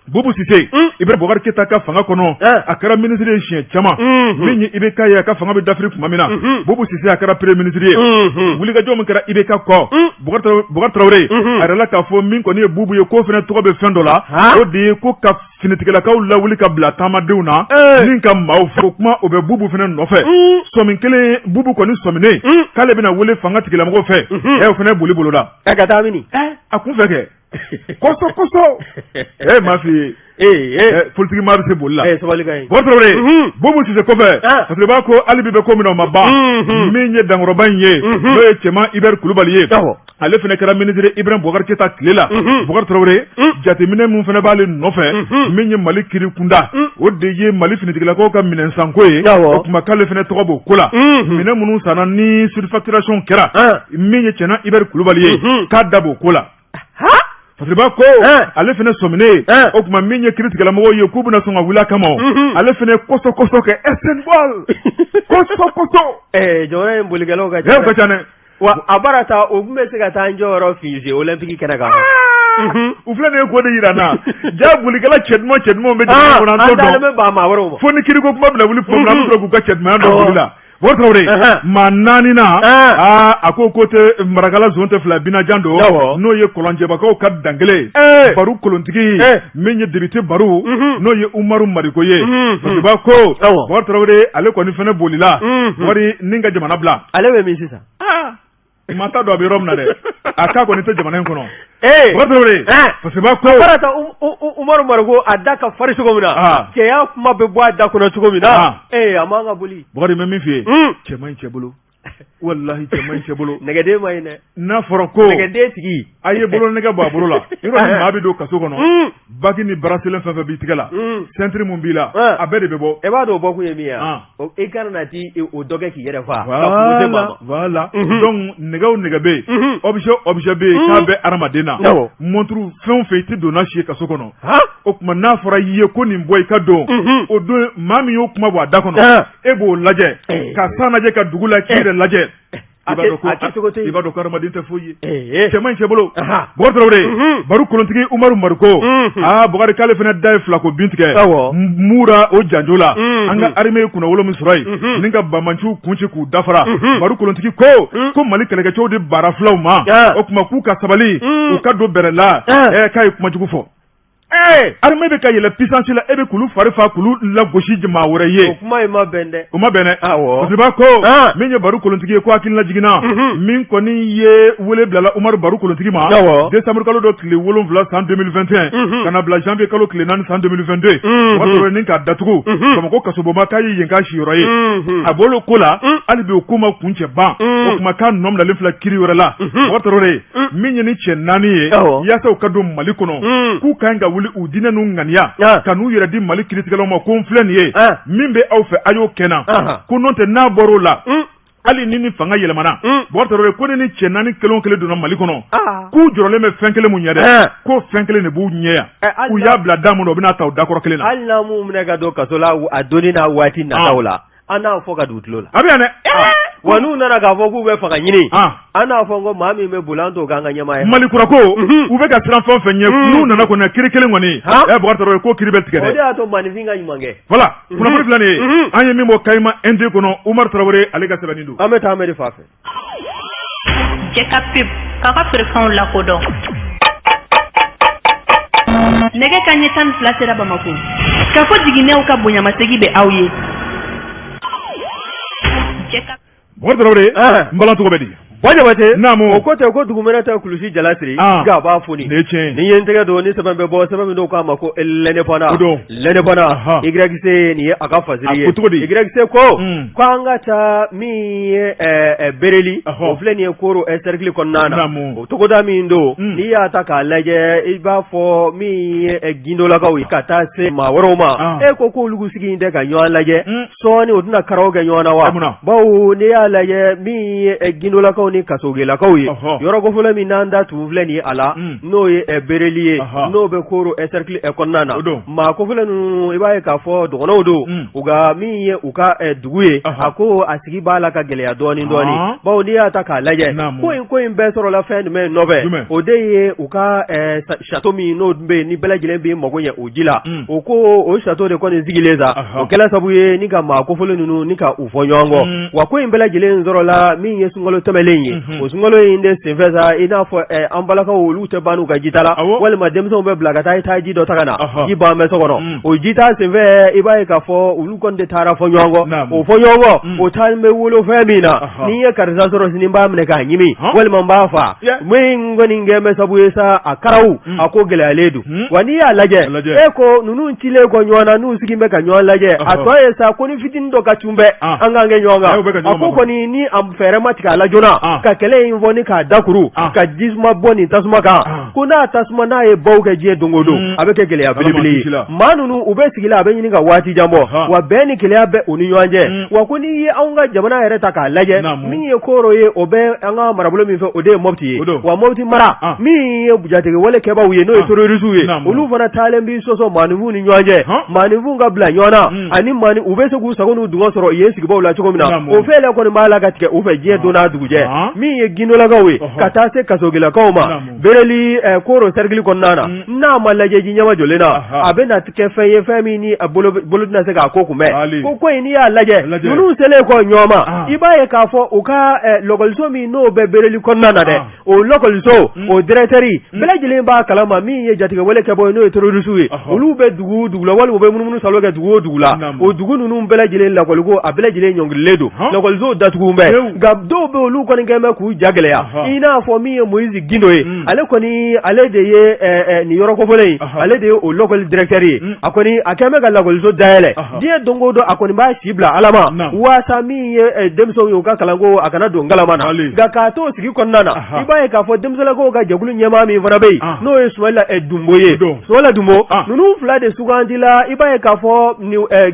Bubu Sise, Ibrahim Bubakari Keyita ka fanga kɔnɔ, a kɛra minisiri ye siɲɛ caman. Min ye IBK ye, a ka fanga bɛ dafiri tuma min na, Bubu Sise a kɛra premier ministre ye. Wulikajɔ min kɛra IBK kɔ, Bubakari Tarawele a yɛrɛ la k'a fɔ min kɔni ye Bubu ye, k'o fana tɔgɔ bɛ fɛn dɔ la, o de ye ko ka finitigilakaw lawuli ka bila taamadenw na ni ka maaw fo kuma. O bɛ Bubu fana nɔfɛ. Sɔmi kelen, Bubu kɔni sɔminen k'ale bɛna wele fanga tigilamɔgɔw fɛ, o fana ye boli boloda. Ka taa mini? A kun fɛ kɛ kɔsɔ kɔsɔ. E m'a f'i ye, politiki maa bɛ se boli la. Sabali ka ɲi. Bubakari Tarawele, Bubu Sise kɔfɛ, parce que b'a ko hali bi bɛ ko min na, o ma ban. Min ye dankɔrɔba in ye, n'o ye Cɛman Hubert Kulubali ye, ale fana kɛra minisiri Ibrahim Bubakari Keyita tile la. Bubakari Tarawele, jateminɛ min fana b'ale nɔfɛ, min ye Mali kiri kunda, o de ye Mali finitigilakaw ka minɛnsanko ye. O tuma k'ale fana tɔgɔ b'o ko la, minɛn minnu sanna ni surfacturation kɛra. Min ye Cɛnan Hubert Kulubali ye, k'a da b'o ko la. Fasiriba ko ale fana sɔminen. O tuma min ye kiritigɛlamɔgɔw ye k'u bɛna sɔn ka wuli a kama, ale fana kɔsɔ kɔsɔ kɛ ɛsɛnbɔl kɔsɔ kɔsɔ. Jamana in bolikɛlaw ka ca, ka ca dɛ. Wa a bara taa, o tun bɛ se ka taa n jɔyɔrɔ fin olympique kɛnɛ kan. U filɛ nin ye, ko de jira n na ja bolikɛla cɛ duman cɛ dumanw bɛ jamana kɔnɔ, an t'o dɔn. An dalen bɛ ba maa wɛrɛw ma. Fo ni kiriko kuma bɛna wuli tuma min na, an bɛ sɔrɔ k'u ka cɛ dumanya dɔn boli la. Bubakari Tarawele, maa naani na, aa, a ko ko tɛ marakala zon tɛ fila binajan don, n'o ye kɔlɔnjɛbakaw ka dankelen Baru kolontigi, min ye député Baru, n'o ye Umaru Mariko ye. Fasiriba ko Bubakari Tarawele, ale kɔni fana bolila Bubakari ni ka jamana bila. Ale bɛ min sisan? Maa t'a dɔn a bɛ yɔrɔ min na dɛ, a k'a kɔni tɛ jamana in kɔnɔ. Bubakari Tarawele, Fasiriba ko Barata Umaru Mariko, a da ka farin cogo min na, cɛya kuma bɛ bɔ a da kɔnɔ cogo min na, a man ka boli. Bubakari, n bɛ min f'i ye, cɛ man ɲi cɛ bolo, walahi cɛ man ɲi cɛ bolo. Nɛgɛden man ɲi dɛ. N'a fɔra ko nɛgɛden tigi a ye bolo nɛgɛ bɔ a bolo la, i b'a dɔn maa bɛ don kaso kɔnɔ, bague ni bracelet fɛn fɛn b'i tigɛ la, ceinture mun b'i la, a bɛɛ de bɛ bɔ. E b'a dɔn o bɔkun ye min ye wa? I kana na ti o dɔ kɛ k'i yɛrɛ faa. Voilà, donc nɛgɛ o nɛgɛ bɛ yen, objet o objet bɛ yen k'a bɛ hadamaden na, montre fɛn o fɛn, i tɛ don n'a si ye kaso kɔnɔ. O tuma n'a fɔra i ye ko nin bɔ i ka don, o don maa min y'o kuma bɔ a da kɔnɔ, e b'o lajɛ ka san lajɛ ka dugu la k'i yɛrɛ lajɛ, i b'a dɔn ko a kɛcogo tɛ yen. I b'a dɔn ko hadamaden tɛ foyi ye, cɛ man ɲi cɛ bolo. Bubakari Tarawele, Baru kolontigi Umaru Mariko, aa Bubakari, k'ale fana da ye filako bin tigɛ Mura o janjo la. An ka armée ye kunnawolo min sɔrɔ yen ni ka banbaanciw kun ci k'u dafara, Baru kolontigi ko ko Mali kɛlɛkɛcɛw de bara fulaw ma. O tuma k'u ka sabali, u ka don bɛrɛ la. K'a ye kuma jugu fɔ. Armée bɛ ka yɛlɛ puissance la, e bɛ k'olu fari fa k'olu lagosi maa wɛrɛ ye. O kuma in ma bɛn dɛ. O ma bɛn dɛ. Fasiriba ko min ye Baru kolontigi ye, ko hakilina jiginna min kɔni ye wele bilala Umaru Baru kolontigi ma décembre kalo dɔ tile 7 san 2021 ka na bila janvier kalo tile 4 san 2022, o b'a sɔrɔ ni k'a datugu Bamakɔ kasobonba, k'a ye yen k'a siyɔrɔ ye. A b'olu ko la hali bi, o ko ma kuncɛ ban. O tuma k'a nɔ minɛlen filɛ kiri wɛrɛ la. Bubakari Tarawele, min ye ni cɛ naani ye yaasa u ka don Mali kɔnɔ, k'u ka ɲi ka wuli u diinɛ n'u ŋaniya ka n'u yɛrɛ di Mali kiritigɛlaw ma, ko n filɛ nin ye, min bɛ aw fɛ a y'o kɛ n na, ko n'o tɛ n'a bɔr'o la, hali ni ni fanga yɛlɛmana, Bubakari Tarawele ko ni ni cɛ naani kelen o kelen donna Mali kɔnɔ, k'u jɔrɔlen bɛ fɛn kelen mun ɲɛ dɛ, k'o fɛn kelen de b'u ɲɛ yan, u y'a bila da mun na, u bɛna ta o dakɔrɔ kelen na. Hali n'an m'u minɛ ka don kaso la a donni n'a waati nataw la, an n'a fɔ ka dugu tulo la. A bɛ yan dɛ. Wa n'u nana k'a fɔ k'u bɛ fanga ɲini, an n'a fɔ ko maa min bɛ boli, an t'o k'an ka ɲɛmaa ye. Mali kura ko, u bɛ ka siran fɛn o fɛn ɲɛ, n'u nana kɔni, kiri kelen kɔni, Bubakari Tarawele, ko kiri bɛ tigɛ dɛ. O de y'a to maaninfin ka ɲuman kɛ. Voilà, kunnafoni filɛ nin ye, an ye min bɔ Kayima 1 kɔnɔ, Umaru Tarawele ale ka sɛbɛnni don. An bɛ taa Amedi fan fɛ. Jɛ ka pub k'a ka feerefɛnw lakodɔn. Nɛgɛ kanɲɛ 12 sera Bamakɔ. Kafo jiginɛw ka bonyamasegin bɛ aw ye. Bubakari Tarawele, n balan tɔgɔ bɛ di? Jabate o ko tɛ ko dugumɛnɛ tɛ kulusi jala siri nka a b'a foni ni ye n tɛgɛ don ni sɛbɛn bɛ bɔ sɛbɛn min n'u k'a ma ko L'Indépendant L'Indépendant YC nin ye a ka fasiri ye cogo di YC ko ko an ka taa min ye Bereli o filɛ nin ye Koro cercle kɔnɔna na o togoda min don n'i y'a ta k'a lajɛ i b'a fɔ min ye Gindolakaw ye ka taa se maa wɛrɛw ma e ko k'olu sigi tɛ ka ɲɔgɔn lajɛ sɔɔni u tɛna karaw kɛ ɲɔgɔn na wa bawo n'i y'a lajɛ min ye Gindolakaw ni Kasogelakaw ye yɔrɔ kofɔlen min n'an da tun filɛ nin a la n'o ye Bereli ye n'o bɛ Koro cercle kɔnɔna na maa kofɔlen ninnu i b'a ye k'a fɔ dɔgɔnɔw don u ka min ye u ka dugu ye a ko a sigi b'a la ka gɛlɛya dɔɔnin dɔɔnin bawo n'i y'a ta k'a lajɛ ko in bɛɛ sɔrɔla fɛn jumɛn nɔfɛ o de ye u ka château min n'o bɛ yen ni bɛɛ lajɛlen bɛ mago ɲɛ o ji la o ko o château de kɔni sigilen sa o kɛla sabu ye ni ka maa kofɔlen ninnu ni ka u fɔ ɲɔgɔn kɔ wa ko in bɛɛ lajɛlen sɔrɔla min ye sunkalo tɛmɛlen ye o sunkalo in de senfɛ sa i n'a fɔ an balakaw olu tɛ ban u ka jita la walima denmisɛnw bɛ bila ka taa i taa ji dɔ ta ka na ji ban bɛ so kɔnɔ o jita senfɛ i b'a ye k'a fɔ olu kɔni de taara fɔ ɲɔgɔn kɔ o fɔ ɲɔgɔn kɔ o taa bɛ wolo fɛn min na ni ye karisa sɔrɔ sini n b'a minɛ k'a ɲimi walima n b'a faa min kɔni kɛ bɛ sabu ye sa a karaw a ko gɛlɛyalen don wa n'i y'a lajɛ e ko ninnu cilen kɔ ɲɔgɔn na n'u sigi bɛ ka ɲɔgɔn lajɛ a tɔ ye sa ko ni fitinin dɔ ka cun bɛɛ an k'an kɛ ɲɔgɔn kan a ko kɔni ni a fɛɛrɛ ma tigɛ a la joona ka kɛlɛ in fɔ ni k'a dakuru ka jisuma bɔ nin tasuma kan ko n'a tasuma n'a ye baw kɛ diɲɛ don o don a bɛ kɛ gɛlɛya belebele ye maa ninnu u bɛ sigi la a bɛ ɲini ka waati jan bɔ wa bɛn ni kelenya bɛ u ni ɲɔgɔn cɛ wa ko n'i ye anw ka jamana yɛrɛ ta k'a lajɛ min ye Koro ye o bɛ an ka marabolo min fɛ o de ye Mɔpti ye wa Mɔpti mara min ye jatigɛwale kɛbaaw ye n'o ye terroristew ye olu fana taalen b'i sɔsɔ maaninfinw ni ɲɔgɔn cɛ maaninfinw ka bila ɲɔgɔn na ani maa u bɛ se k'u sago n'u dungɔ sɔrɔ yen sigibaaw la cogo min na o fɛɛrɛ kɔni b'a la ka tigɛ u fɛ diɲɛ don n'a dugujɛ min ye Gindolakaw ye ka taa se Kasogelakaw ma Bereli Koro cercle kɔnɔna na n'a ma lajɛ ji ɲɛmajɔlen na a bɛna kɛ fɛn ye fɛn min ni a bolo tɛna se k'a ko kunbɛn ko in n'i y'a lajɛ ninnu selen kɔ ɲɔgɔn ma i b'a ye k'a fɔ u ka lɔkɔliso min n'o bɛ Bereli kɔnɔna na dɛ o lɔkɔliso o directeur bɛɛ lajɛlen b'a kalama min ye jatigɛwale kɛbaaw ye n'o ye terroristew ye olu bɛ dugu dugu la walima u bɛ munumunu salo kɛ dugu o dugu la o dugu ninnu bɛɛ lajɛlen lakɔliko a bɛɛ lajɛlen ɲɔngirilen don lakɔliso datugu bɛ nka dɔw bɛ olu kɔni kɛlen bɛ k'u ja gɛlɛya i n'a fɔ min ye Moïse Gindo ye ale kɔni ale de ye nin yɔrɔ kofɔlen in ale de ye o lɔkɔli directeur ye a kɔni a kɛlen bɛ ka lakɔliso dayɛlɛ diɲɛ don o don a kɔni b'a si bila Ala ma waasa min ye denmisɛnw ye u ka kalanko a kana don ngalama na nka k'a to sigi kɔnɔna na i b'a ye k'a fɔ denmisɛnlakaw ka jɛkulu ɲɛmaa min fana bɛ yen n'o ye Sumayila Dunbo ye Sumayila Dunbo ninnu fila de sugandila i b'a ye k'a fɔ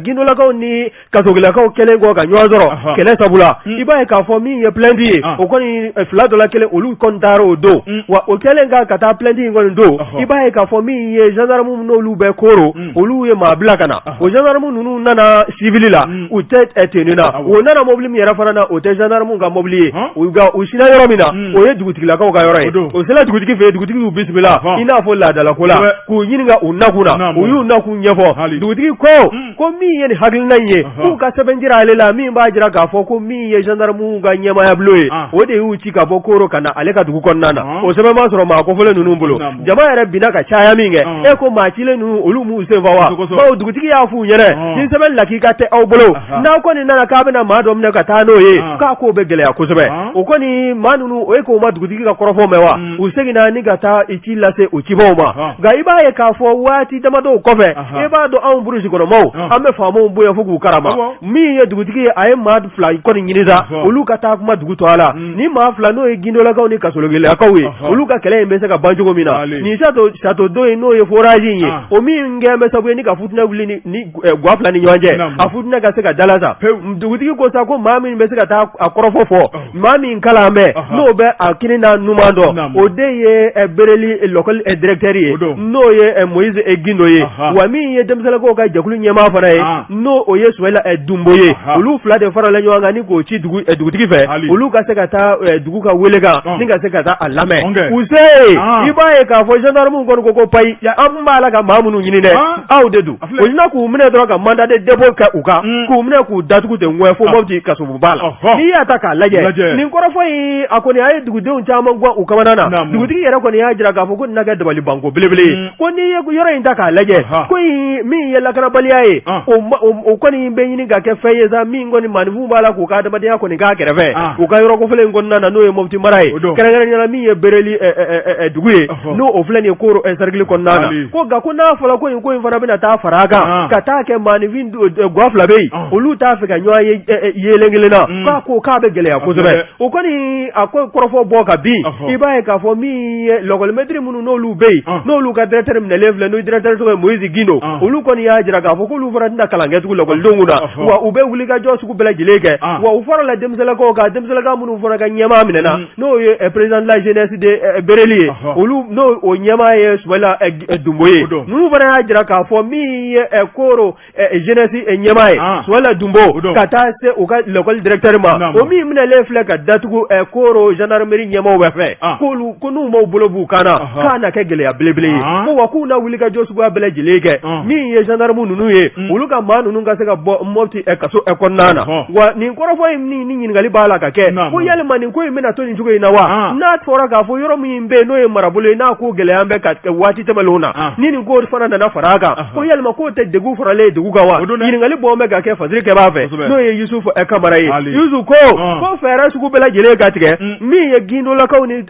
Gindolakaw ni Kasogelakaw kɛlen kɔ ka ɲɔgɔn sɔrɔ kɛlɛ sabu la i b'a ye k'a fɔ min ye plainte ye o kɔni fila dɔ la kelen olu kɔni taara o don wa o kɛlen ka taa plainte in kɔni don i b'a ye k'a fɔ min ye gendarme n'olu bɛ Koro olu ye maa bila ka na o gendarme ninnu nana civil la u tɛ tenue na u nana mobili min yɛrɛ fana na o tɛ gendarme ka mobili ye u sinna yɔrɔ min na o ye dugutigilakaw ka yɔrɔ ye o sera dugutigi fɛ yen dugutigi y'u bisimila i n'a fɔ laadalako la k'u ɲininka u nakun na u y'u nakun ɲɛfɔ dugutigi ko ko min ye nin hakilina in ye k'u ka sɛbɛn jira ale la min b'a jira k'a fɔ ko min ye gendarmew ka ɲɛmaaya bulon ye o de y'u ci ka bɔ Koro ka na ale ka dugu kɔnɔna na o sɛbɛn ma sɔrɔ maa kofɔlen ninnu bolo jama yɛrɛ binna ka caya min kɛ e ko maa cilen ninnu olu m'u sen fa wa bawo dugutigi y'a f'u ɲɛna ni sɛbɛn lakika tɛ aw bolo n'aw kɔni nana k'a bɛna maa dɔ minɛ ka taa n'o ye k'a ko bɛ gɛlɛya kosɛbɛ o kɔni maa ninnu o ye k'o ma dugutigi ka kɔrɔfɔ mɛn wa u seginna ni ka taa i ci lase u cibaw ma nka i b'a ye k'a fɔ waati damadɔw kɔfɛ i b'a dɔn anw burusi kɔnɔmaw an bɛ faamaw bonya fo k'u karama min ye dugutigi ye a ye maa fila kɔni ɲini sa olu ka taa kuma dugu tɔgɔ la ni maa fila n'o ye gindolakaw ni kasologilakaw ye olu ka kɛlɛ in bɛ se ka ban cogo min na nin château d'eau in n'o ye forage in ye o min kɛ bɛ sababu ye ni ka futinɛ wuli ni gwa fila ni ɲɔgɔn cɛ a futinɛ ka se ka dala sa dugutigi ko sa ko maa min bɛ se ka taa a kɔrɔfɔ fɔ maa min kalan bɛ n'o bɛ a kini n'a numan dɔn o de ye Bereli l'école directeur ye n'o ye Moïse Gindo ye wa min ye denmisɛnninkaw ka jɛkulu ɲɛmaa fana ye n'o o ye Sumayila Dunbo ye olu fila de farala ɲɔgɔn kan ni k'o ci dugutigi fɛ olu ka se ka taa dugu ka wele kan ni ka se ka taa a lamɛn u se I b'a ye k'a fɔ gendarmew kɔni ko ko payi, an b'a la ka maa minnu ɲini dɛ, aw de don. O ɲina k'u minɛ dɔrɔn ka mandat de dépôt kɛ u kan, k'u minɛ k'u datugu ten ŋɛ fo Mopti kasobonba la. N'i y'a ta k'a lajɛ, nin kɔrɔfɔ in a kɔni a ye dugudenw caman gan u kamana na. Dugutigi yɛrɛ kɔni y'a jira k'a fɔ ko nin na kɛ dabalibanko belebele ye, ko n'i ye yɔrɔ in ta k'a lajɛ, ko in min ye lakanabaliya ye, o kɔni bɛ ɲini ka kɛ fɛn ye sa min kɔni maaninfinw b'a la k'u ka adamadenya kɔni k'a kɛrɛfɛ u ka yɔrɔ kofɔlen in kɔnɔna na, n'o ye Mopti mara ye, kɛrɛnkɛrɛnnenya la min ye Bereli dugu ye, n'o o filɛ nin ye Koro cercle kɔnɔna na. Ko nka ko n'a fɔra ko nin ko in fana bɛna taa fara a kan ka taa kɛ maaninfin gwa fila bɛ yen, olu t'a fɛ ka ɲɔgɔn ye yeelen kelen na, k'a ko k'a bɛ gɛlɛya kosɛbɛ. O kɔni a ko kɔrɔfɔ bɔ ka bin, i b'a ye k'a fɔ min ye lakɔlimɛtiri minnu n'olu bɛ yen, n'olu ka directeur minɛlen filɛ, n'o directeur tɔgɔ ye Moïse Gindo, olu kɔni y'a jira k'a fɔ k'olu fana tɛna kalan kɛ tugun lakɔlidenw kunna, wa u bɛ wulikajɔ sugu bɛɛ lajɛlen kɛ. Wa u farala denmisɛnlakaw kan, denmisɛnlaka minnu fana ka ɲɛmaa minɛna, n'o ye président de la jeunesse de Bereli ye, olu n'o o ɲɛmaa ye Sumayila Dunbo ye. Ninnu fana y'a jira k'a fɔ min ye Koro jeunesse ɲɛmaa ye Sumayila Dunbo, ka taa se u ka l'école directeur ma, o min minɛlen filɛ ka datugu Koro gendarmerie ɲɛmaaw bɛɛ fɛ, k'olu ko n'u m'u bolo b'u kan na, k'a na kɛ gɛlɛya belebele ye. Ko wa k'u na wulikajɔ suguya bɛɛ lajɛlen kɛ min ye gendarme ninnu ye, olu ka maa ninnu ka se ka bɔ Mopti kaso kɔnɔna na. Wa nin kɔrɔfɔ in ni ɲininkali b'a la ka kɛ ko yalima nin ko in bɛna to nin cogo in na wa? N'a fɔra k'a fɔ yɔrɔ min bɛ yen n'o ye marabolo ye, n'a ko gɛlɛya bɛ ka waati tɛmɛnlenw na, ni nin ko fana nana fara a kan, ko yalima k'o tɛ degun faralen ye degun kan wa? Ɲininkali bɔ bɛ ka kɛ fasiri kɛbaa fɛ, n'o ye Yusufu Kamara ye. Yusufu ko ko fɛɛrɛ sugu bɛɛ lajɛlen ka tigɛ min ye Gindolakaw ni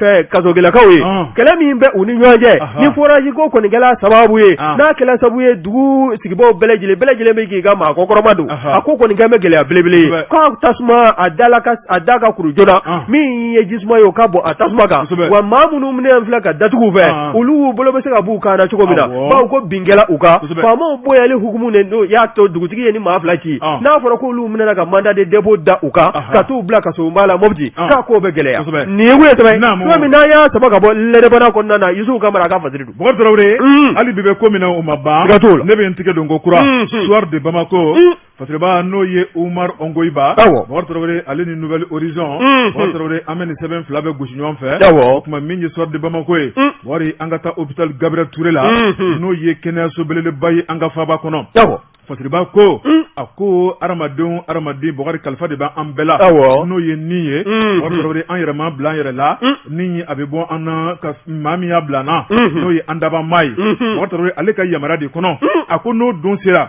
fɛn kasogilakaw ye, kɛlɛ min bɛ u ni ɲɔgɔn cɛ, ni forage ko kɔni kɛla sababu ye, n'a kɛla sababu ye dugu sigibaaw bɛɛ lajɛlen bɛ k'i ka maa kɔkɔrɔma don, a ko kɔni kɛ bɛ gɛlɛya belebele ye, k'a tasuma a a da ka kuru joona, min ye jisuma ye o ka bɔn a tasuma kan. Wa maa minnu minɛ filɛ ka datugu u fɛ, olu bolo bɛ se ka b'u kan na cogo min na, bawo ko bin kɛla u kan. Faamaw bonyali hukumu de n'o y'a to dugutigi ye ni maa fila ci. N'a fɔra k'olu minɛna ka mandat de dépôt da u kan, ka t'u bila kasobonba la Mopti, k'a ko bɛ gɛlɛya. Nin ye sɛbɛn cogo min n'an y'a sama ka bɔ L'Indépendant kɔnɔna na, Yusufu Kamara ka fasiri don. Bukari Tarawele, hali bi bɛ ko min na o ma ban, ne bɛ n tigɛ don ko kura Soir de Bamako. Fasiriba n'o ye Umar Ongoyiba, Bukari Tarawele, ale ni Nouvel Horizon, Bukari Tarawele, an bɛ nin sɛbɛn fila bɛɛ gosi ɲɔgɔn fɛ. O tuma min ye Soir de Bamako ye, Bukari, an ka taa hôpital Gabriel Touré la, n'o ye kɛnɛyaso belebeleba ye an ka faaba kɔnɔ. Fasiriba ko a ko hadamadenw hadamaden, Bukari, kalifa de bɛ an bɛɛ la, n'o ye ni ye. Bukari Tarawele, an yɛrɛ ma bila an yɛrɛ la, ni a bɛ bɔ an na ka maa min y'a bila an na, n'o ye an dabaa maa ye. Bukari Tarawele, ale ka yamaruya de kɔnɔ, a ko n'o don sera,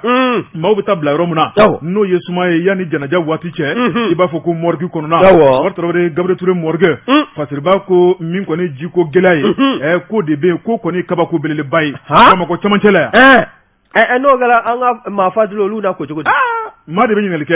maaw bɛ taa bila yɔrɔ min na, n'o ye suma ye yanni janaja waati cɛ, i b'a fɔ ko morgue kɔnɔna. Bukari Tarawele, Gabriel Touré morgue, Fasiriba ko min kɔni jiko gɛlɛya ye, ko de bɛ yen, ko kɔni kabako belebeleba ye Bamakɔ cɛmancɛ la yan. N'o kɛra an ka maa fatulen olu na ko cogo di? Maa de bɛ ɲininkali kɛ.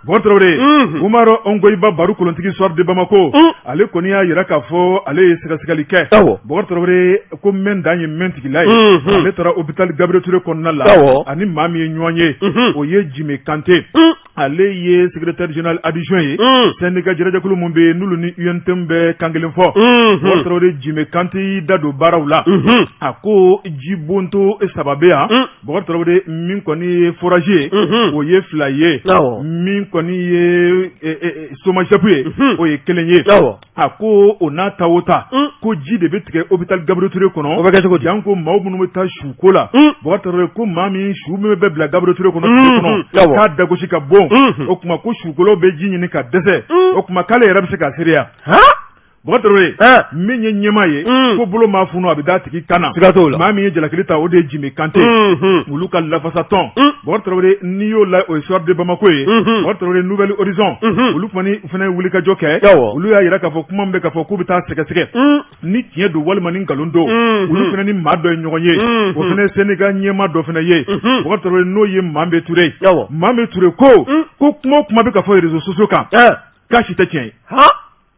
Bukari Tarawele, Umaru Ongoyiba, baro kolontigi Soir de Bamako, ale kɔni y'a jira k'a fɔ ale ye sɛgɛsɛgɛli kɛ. Bukari Tarawele ko mɛn dan ye mɛn tigila ye, ale taara hôpital Gabriel Touré kɔnɔna la, ani maa min ye ɲɔgɔn ye, o ye Jime Kante. Ale ye secrétaire général adjoint ye syndicat jɛrɛjɛkulu min bɛ yen, n'olu ni UNTM bɛ kan kelen fɔ. Bukari Tarawele, Jime Kante y'i da don baaraw la. A ko jibonto saba bɛ yan. Bukari Tarawele, min kɔni ye forage ye, o ye fila ye. Min kɔni ye SOMAGEP ye, o ye kelen ye. A ko o n'a ta o ta, ko ji de bɛ tigɛ hôpital Gabriel Touré kɔnɔ. O bɛ kɛ cogo di? Janko maaw minnu bɛ taa su ko la. Bukari Tarawele ko maa min su min bɛ bila Gabriel Touré kɔnɔ tile kɔnɔ, k'a dagosi ka bon. O tuma ko sukolaw bɛ ji ɲini ka dɛsɛ. O tuma k'ale yɛrɛ bɛ se k'a seereya. Bukari Tarawele, min ye ɲɛmaa ye, ko bolo maa funu, a bɛ d'a tigi kan na. Siga t'o la. Maa min ye jalakili ta, o de ye Jime Kante, olu ka lafasatɔn. Bukari Tarawele, n'i y'o la, o ye Soir de Bamako ye. Bukari Tarawele, Nouvel Horizon, olu kɔni fana ye wulikajɔ kɛ. Olu y'a jira k'a fɔ kuma min bɛ k'a fɔ k'u bɛ taa sɛgɛsɛgɛ ni tiɲɛ don walima ni nkalon don. Olu fana ni maa dɔ ye ɲɔgɔn ye, o fana ye syndicat ɲɛmaa dɔ fana ye, Bukari Tarawele, n'o ye Manbe Ture. Manbe Ture ko ko kuma o kuma bɛ ka fɔ réseaux sociaux kan, k'a si tɛ tiɲɛ ye.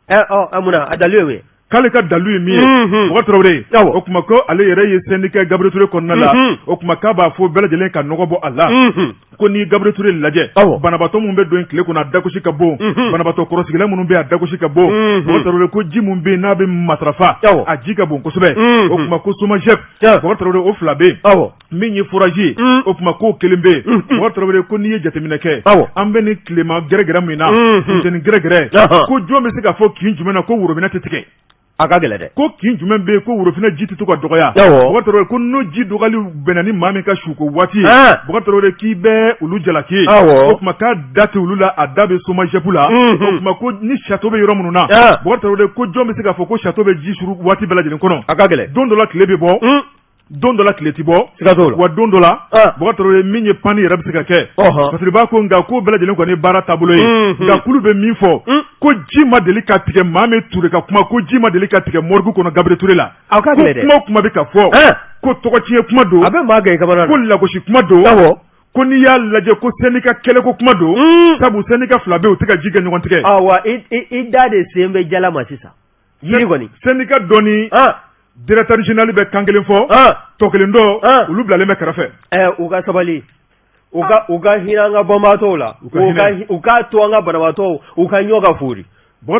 Munna a dalu ye mun ye? K'ale ka dalu ye min ye, Bukari Tarawele, o tuma ko ale yɛrɛ ye syndicat Gabriel Touré kɔnɔna la. O tuma k'a b'a fɔ bɛɛ lajɛlen ka nɔgɔ bɔ a la, ko n'i Gabriel Touré lajɛ, banabaatɔ minnu bɛ don tile kɔnɔ, a dagosi ka bon. Banabaatɔ kɔrɔsigilan minnu bɛ, a dagosi ka bon. Bukari Tarawele ko ji min bɛ yen n'a bɛ matarafa, a ji ka bon kosɛbɛ. O tuma ko SOMAGEP, Bukari Tarawele, o fila bɛ yen. Min ye forage ye, o tuma k'o kelen bɛ yen. Bukari Tarawele ko n'i ye jateminɛ kɛ, an bɛ nin tilema gɛrɛgɛrɛ min na, funteni gɛrɛgɛrɛ, ko jɔn bɛ se k'a fɔ kin jumɛn na ko worobinɛ tɛ tigɛ? A ka gɛlɛn dɛ. Ko kin jumɛn bɛ yen ko worofina ji tɛ to ka dɔgɔya? Bubakari Tarawele, ko n'o ji dɔgɔyali bɛnna ni maa min ka suko waati ye, Bubakari Tarawele, k'i bɛ olu jalaki. O tuma k'a da tɛ olu la, a da bɛ SOMAGEP la. O tuma ko ni château bɛ yɔrɔ minnu na, Bubakari Tarawele, ko jɔn bɛ se k'a fɔ ko château bɛ ji suru waati bɛɛ lajɛlen kɔnɔ? A ka gɛlɛn. Don dɔ la tile bɛ bɔ, don dɔ la tile tɛ bɔ. Siga t'o la. Wa don dɔ la, Bubakari Tarawele, min ye panne yɛrɛ bɛ se ka kɛ. Fasiriba ko nka ko bɛɛ lajɛlen kɔni ye baara taabolo ye. Nka k'olu bɛ min fɔ, ko ji ma deli ka tigɛ. Maa min Ture ka kuma, ko ji ma deli ka tigɛ morgue kɔnɔ Gabriel Ture la. A ka gɛlɛn dɛ. Kuma o kuma bɛ ka fɔ, ko tɔgɔtiɲɛ kuma don, a bɛ maa gɛn i kamana na, ko lagosi kuma don, ko n'i y'a lajɛ ko syndicat kɛlɛko kuma don, sabu syndicat fila bɛ yen, u tɛ ka ji kɛ ɲɔgɔn tigɛ. Awa, i da de sen bɛ jala ma sisan. Yiri kɔni. Syndicat dɔ ni directeur général bɛ kan kelen fɔ, tɔ kelen dɔ, olu bilalen bɛ kɛrɛfɛ. U ka sabali, u ka hinɛ an ka banbaatɔw la, u k'a to an ka banabaatɔw u ka ɲɔ ka foori. Ne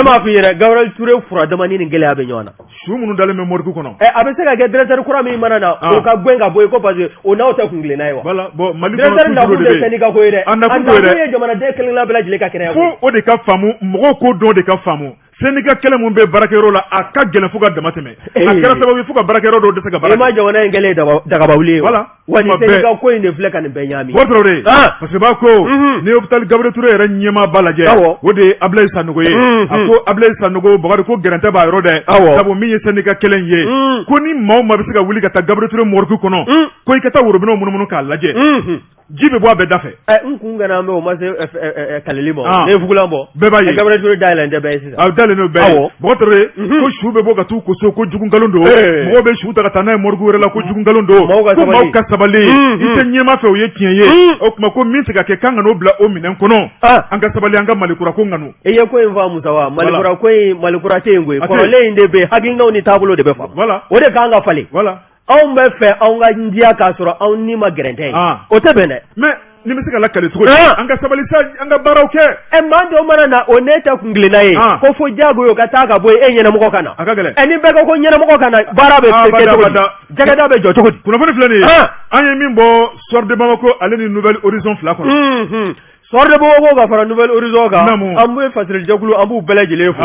m'a f'i ɲɛna, Gabriel Touré fura dama ni nin gɛlɛya bɛ ɲɔgɔn na. Su minnu dalen bɛ morgue kɔnɔ. A bɛ se ka kɛ directeur kura min mana na, o ka gɛn ka bɔ yen ko parce que o n'aw tɛ kun kelenna ye wa. Voilà, bon, Mali directeur nakun tɛ syndicat ko ye dɛ, a nakun ye jamanaden kelenkelenna bɛɛ lajɛlen ka kɛnɛya ko. Fo o de ka faamu, mɔgɔw k'o dɔn de ka faamu. Syndicat kɛlɛ min bɛ baarakɛyɔrɔ la, a ka gɛlɛn fo ka dama tɛmɛ. A kɛra sababu ye fo ka baarakɛyɔrɔ dɔw dɛsɛ ka baara kɛ. I ma jamana in kɛlen ye dagabawuli ye wa? Wa nin syndicat ko in de filɛ ka nin bɛɛ ɲaami. Bubakari Tarawele, parce que b'a ko ni hôpital Gabriel Touré yɛrɛ ɲɛmaaba lajɛ, o de ye Abulayi Sanogo ye. A ko Abulayi Sanogo, Bakari, ko gɛrɛntɛ b'a yɔrɔ dɛ. Sabu min ye syndicat kɛlɛ in ye, ko ni maa o maa bɛ se ka wuli ka taa Gabriel Touré morgue kɔnɔ, ko i ka taa worobinɛw munumunu k'a lajɛ. Ji bɛ bɔ a bɛɛ da fɛ. N kun kana an bɛ o ma se kalili ma. Ne ye fugulan bɔ. Bɛɛ b'a ye. Gabriel Touré dayɛlɛn tɛ bɛɛ ye sisan. A dayɛlɛn don bɛɛ ye. Bubakari Tarawele, ko su bɛ bɔ ka t'u ko so, ko jugu nkalon don. Mɔgɔw bɛ su ta ka taa n'a ye morgue wɛrɛ la, ko jugu nkalon don. Ko maaw ka sabali. I tɛ ɲɛmaa fɛ, o ye tiɲɛ ye. O tuma ko min tɛ ka kɛ, k'an kan'o bila o minɛn kɔnɔ. An ka sabali, an ka Mali kura ko ŋanu. I ye ko in faamu sa wa? Mali kura ko in, Mali kura tɛ yen koyi. Kɔrɔlen in de bɛ yen, hakilinaw ni taabolo de bɛ faamu. O de kan ka falen. Anw bɛ fɛ anw ka diya k'a sɔrɔ anw ni ma gɛrɛntɛ ye, o tɛ bɛn dɛ. Mais nin bɛ se ka lakali cogo di? An ka sabali sa, an ka baaraw kɛ. Ɛ, maa dɔw mana na, o ne tɛ kun kelenna ye ko fo diyagoya o ka taa ka bɔ yen, e ɲɛnamɔgɔ ka na. A ka gɛlɛn. Ɛ, ni bɛɛ ko ko ɲɛnamɔgɔ ka na, baara bɛ kɛ cogo di? Cakɛda bɛ jɔ cogo di? Kunnafoni filɛ nin ye, an ye min bɔ Soir de Bamako ale ni Nouvel Horizon fila kɔnɔ. Soir de Bamako ka fara Nouvel Horizon kan, an bɛ fasirijɛkulu, an b'u bɛɛ lajɛlen fo.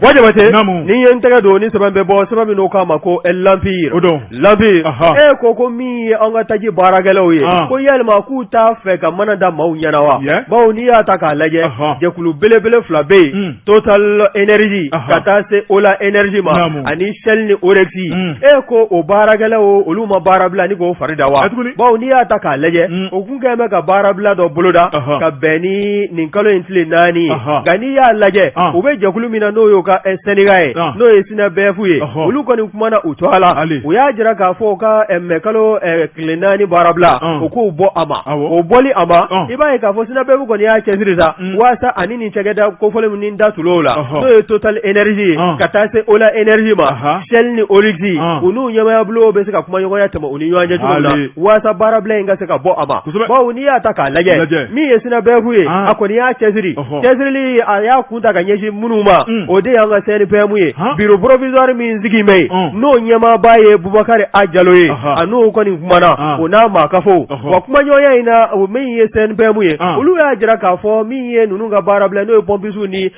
Buwa Jabate, ni ye n tɛgɛ don ni sɛbɛn bɛ bɔ, sɛbɛn min n'o k'a ma ko L'Empire. O don. L'Empire, e ko min ye an ka taji baarakɛlaw ye, ko yalima k'u t'a fɛ ka mana da maaw ɲɛna wa? Bawo n'i y'a ta k'a lajɛ, jɛkulu belebele fila bɛ yen, Total Energy ka taa se Ola Energy ma ani Shell ni Oryx. E ko o baarakɛlaw, olu ma baara bila ni k'o fari da wa? Bawo n'i y'a ta k'a lajɛ, o kun kɛlen bɛ ka baarabila dɔ boloda ka bɛn ni nin kalo in tile 4 ye. Nka n'i y'a lajɛ, u bɛ jɛkulu min na, n'o y'u ka syndicat ye, n'o ye SYNABEF ye, olu kɔni kumana u tɔgɔ la. U y'a jira k'a fɔ u ka mɛ kalo tile 4 baarabila, u k'u bɔ a ma. O bɔli a ma, i b'a ye k'a fɔ SYNABEF kɔni y'a cɛsiri sa waasa ani nin cakɛda kofɔlen min ni da tul'o la, n'o ye Total Energy ye, ka taa se Ola Energy ma, Shell ni Oryx, u n'u ɲɛmaayabulonw bɛ se ka kumaɲɔgɔnya tɛmɛ u ni ɲɔgɔn cɛ cogo min na waasa baarabila in ka se ka bɔ a ma. Bawo n'i y'a ta k'a lajɛ, min ye SYNABEF ye, a kɔni y'a cɛsiri cɛsirili, a y'a kun ta ka ɲɛsin minnu ma, o de y'an ka CNPM ye. Bureau provisoire min sigi bɛ yen, n'o ɲɛmaaba ye Bubakari A Jalo ye, a n'o kɔni kumana, o n'a maa kafo. Wa kumaɲɔgɔnya in na, o min ye CNPM ye, olu y'a jira k'a fɔ min ye ninnu ka baarabila, n'o ye pɔmpisiw ni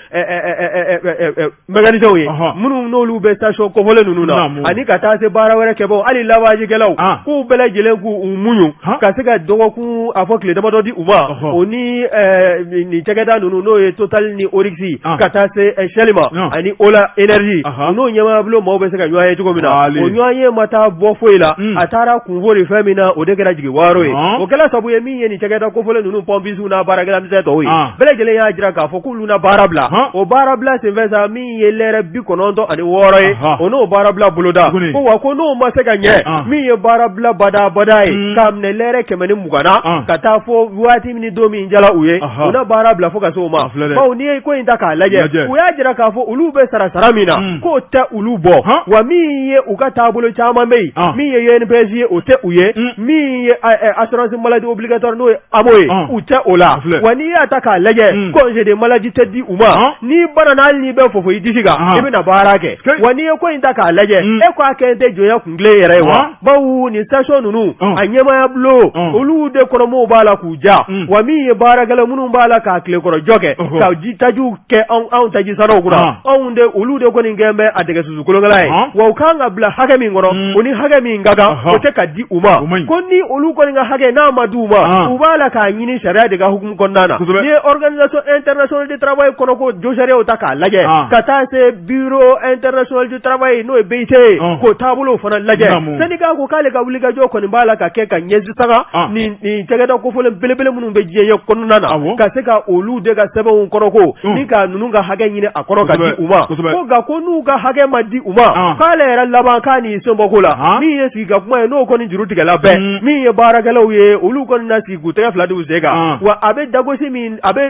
mécaniciens ye, minnu n'olu bɛ station kofɔlen ninnu na, ani ka taa se baara wɛrɛ kɛbaaw, hali lavagekɛlaw, k'u bɛɛ lajɛlen k'u muɲu ka se ka dɔgɔkun, a fɔ tile damadɔ di u ma, o ni nin cakɛda ninnu, n'o ye Total ni Oryx, ka taa se Shell ma ani Ola Energy, u n'o ɲɛmaayabulon maaw bɛ se ka ɲɔgɔn ye cogo min na. O ɲɔgɔn ye ma taa bɔ foyi la, a taara kunfo de fɛn min na, o de kɛra jigi waaro ye. O kɛla sabu ye min ye nin cakɛda kofɔlen ninnu pɔmpisiw n'a baarakɛla misɛn tɔw ye, bɛɛ lajɛlen y'a jira k'a fɔ k'olu na baara bila. O baarabila senfɛ sa, min ye lɛrɛ 96 ye, o n'o baarabila boloda ko wa ko n'o ma se ka ɲɛ, min ye baarabila badabada ye, k'a minɛ lɛrɛ 120 na ka taa fo waati min don min jala u ye, u na baara bila fo ka se o ma. Bawo n'i ye ko in ta k'a lajɛ, u y'a jira k'a fɔ olu bɛ sara sara min na, k'o tɛ olu bɔ. Wa min ye u ka taabolo caman bɛ yen, min ye INPS ye, o tɛ u ye, min ye assurance maladie obligatoire, n'o ye AMO ye, u tɛ o la. Wa n'i y'a ta k'a lajɛ, congé de maladie tɛ di u ma. N'i banana, hali n'i bɛ fofo i disi kan, i bɛna baara kɛ. Wa n'i ye ko in ta k'a lajɛ, e ko a kɛ tɛ jɔnya kun kelen yɛrɛ ye wa? Bawo nin station ninnu, a ɲɛmaaya bulon, olu de kɔnɔmɔgɔw b'a la k'u ja. Wa min ye baara baarakɛla minnu b'a la k'a tilekɔrɔjɔ kɛ ka ji tajiw kɛ anw taji sannaw kunna anw de olu de kɔni kɛlen bɛ a dɛgɛ susu kolonkala ye wa u kan ka bila hakɛ min kɔnɔ o ni hakɛ min ka kan o tɛ ka di u ma ko ni olu kɔni ka hakɛ n'a ma di u ma u b'a la k'a ɲini sariya de ka hukumu kɔnɔna na n'i ye organisation internationale du travail kɔnɔ ko josariyaw ta k'a lajɛ ka taa se bureau international du travail n'o ye BIT ye k'o taabolo fana lajɛ syndicat ko k'ale ka wulikajɔ kɔni b'a la ka kɛ ka ɲɛsin saga nin nin cakɛda kofɔlen belebele minnu bɛ diɲɛ ye kɔnɔna na ka se ka olu de ka sɛbɛnw kɔnɔ ko ni ka ninnu ka hakɛ ɲini a kɔnɔ ka di u ma ko nka ko n'u ka hakɛ ma di u ma k'ale yɛrɛ laban k'a n'i sen bɔ ko la min ye sigi ka kuma ye n'o kɔni juru tigɛla bɛɛ min ye baarakɛlaw ye olu kɔni na sigi k'u tɛgɛ fila d'u sen kan wa a bɛ dagosi min a bɛ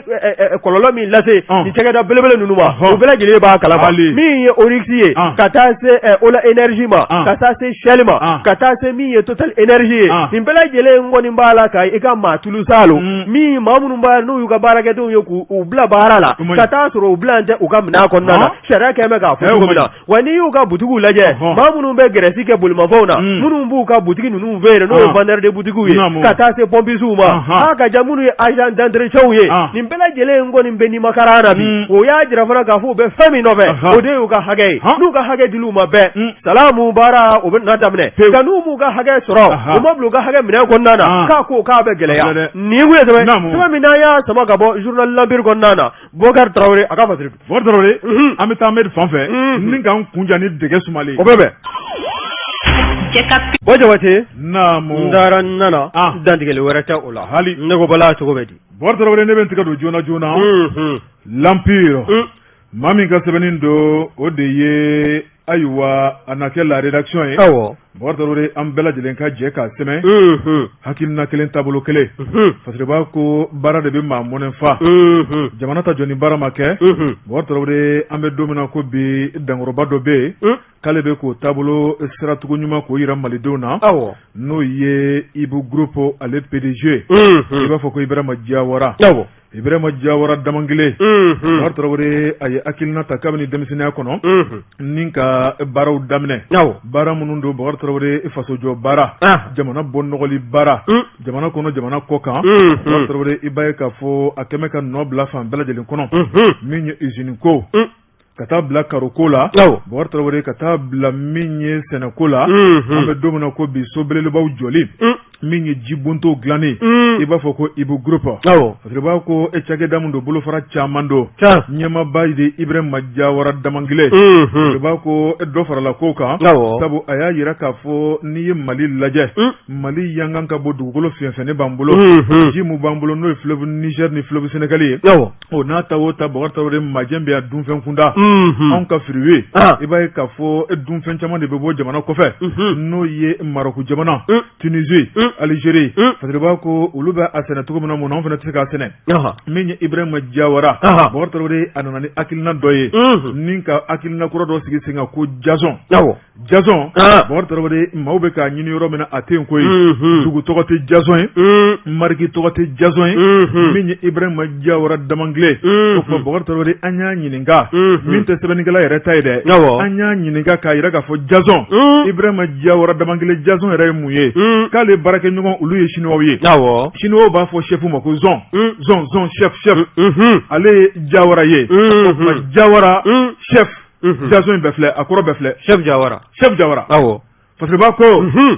kɔlɔlɔ min lase nin cakɛda belebele ninnu ma o bɛɛ lajɛlen b'a kalama min ye Oryx ye ka taa se Ola Energy ma ka taa se Shell ma ka taa se min ye Total Energy ye nin bɛɛ lajɛlen kɔni b'a la ka i ka maa tulu saalo min maa minnu b'a n'u y'u ka baarakɛdenw ye k'u bila baara la ka taa sɔrɔ u bila tɛ u ka minɛn kɔnɔna na sariya kɛlen bɛ k'a fɔ cogo min na wa n'i y'u ka butigiw lajɛ maa minnu bɛ gɛrɛsi kɛ bolimafɛnw na minnu b'u ka butigi ninnu feere n'o ye vendeur de butigiw ye ka taa se pɔmpisiw ma a ka ja minnu ye agent d'entretien ye nin bɛɛ lajɛlen kɔni bɛ nimakaran na bi o y'a jira fana k'a fɔ u bɛ fɛn min nɔfɛ o de y'u ka hakɛ ye n'u ka hakɛ dil'u ma bɛɛ salamu baara o bɛ na daminɛ nka n'u m'u ka hakɛ sɔrɔ u ma bila u ka hakɛ minɛn kɔnɔna na k'a ko k'a bɛ gɛlɛya nin kun ye sɛbɛn min n'an y'a sama ka bɔ journal L'Empire kɔnɔna na Bɔkari Tarawele a ka fasiri Bɔkari Tarawele an bɛ taa Amedi fan fɛ ni k'an kun ja ni dɛgɛ sumalen o bɛ bɛn Bɔ Jabate naamu n taara n nana dantigɛli wɛrɛ tɛ o la hali ne ko Bala cogo bɛ di Bɔkari Tarawele ne bɛ n tɛgɛ don joona joona L'Empire maa min ka sɛbɛnni don o de ye ayiwa a na kɛ la rédaction ye awɔ Bɔkari Tarawele an bɛɛ lajɛlen ka jɛ k'a sɛmɛ hakilina kelen taabolo kelen Fasiriba ko baara de bɛ maa mɔnɛ fa jamana tɛ jɔ ni baara ma kɛ Bɔkari Tarawele an bɛ don min na ko bi dankɔrɔba dɔ bɛ yen k'ale bɛ k'o taabolo siratugu ɲuman k'o jira malidenw na awɔ n'o ye Ibu Groupe ale PDG i b'a fɔ ko Ibrahima Jawara awɔ Ibrahima Jawara Damangile Bɔkari Tarawele a ye hakilina ta kabini denmisɛnninya kɔnɔ ni ka baaraw daminɛ baara minnu don Bɔkari Tarawele fasojɔ baara jamana bɔ nɔgɔli baara jamana kɔnɔ jamana kɔ kan Bɔkari Tarawele i b'a ye k'a fɔ a kɛmɛ ka nɔ bila fan bɛɛ lajɛlen kɔnɔ min ye usine ko ka taa bila karoko la Bɔkari Tarawele ka taa bila min ye sɛnɛko la an bɛ don min na ko bi so belebelebaw jɔli min ye jibonto dilanni i b'a fɔ ko Ibu Groupe Fasiriba ko e cakɛda min don bolofara caman don ɲɛmaaba de Ibrahima Jawara Damangile Fasiriba ko dɔ farala ko kan sabu a y'a jira k'a fɔ n'i ye Mali lajɛ Mali yankan ka bon dugukolo fɛnfɛnnen b'an bolo ji min b'an bolo n'o ye fleuve Niger ni fleuve Sénégal ye o n'a ta o ta Bɔkari Tarawele majɛ bɛ yan dunfɛn kunda anw ka fruit i b'a ye k'a fɔ dunfɛn caman de bɛ bɔ jamana kɔfɛ n'o ye Marɔku jamana Tunisie Algérie Fasiriba ko olu bɛ a sɛnɛ cogo min na mun na anw fana tɛ se k'a sɛnɛ min ye Ibrahima Jawara Bɔkari Tarawele a nana ni hakilina dɔ ye ni ka hakilina kura dɔ sigi sen kan ko Jason Jason Bɔkari Tarawele maaw bɛ k'a ɲini yɔrɔ min na a tɛ yen koyi dugu tɔgɔ tɛ Jason ye mariki tɔgɔ tɛ Jason ye min ye Ibrahima Jawara Damangile o tuma Bɔkari Tarawele an y'a ɲininka min tɛ sɛbɛnnikɛla yɛrɛ ta ye dɛ an y'a ɲininka k'a jira k'a fɔ Jason Ibrahima Jawara Damangile Jason yɛrɛ ye mun ye k'ale baarakɛɲɔgɔn olu ye siniwaw ye siniwaw b'a fɔ chef ma ko zɔn zɔn zɔn chef chef ale ye Jawara ye o tuma Jawara chef Jason in bɛɛ filɛ a kɔrɔ bɛɛ filɛ chef Jawara chef Jawara awɔ Fasiriba ko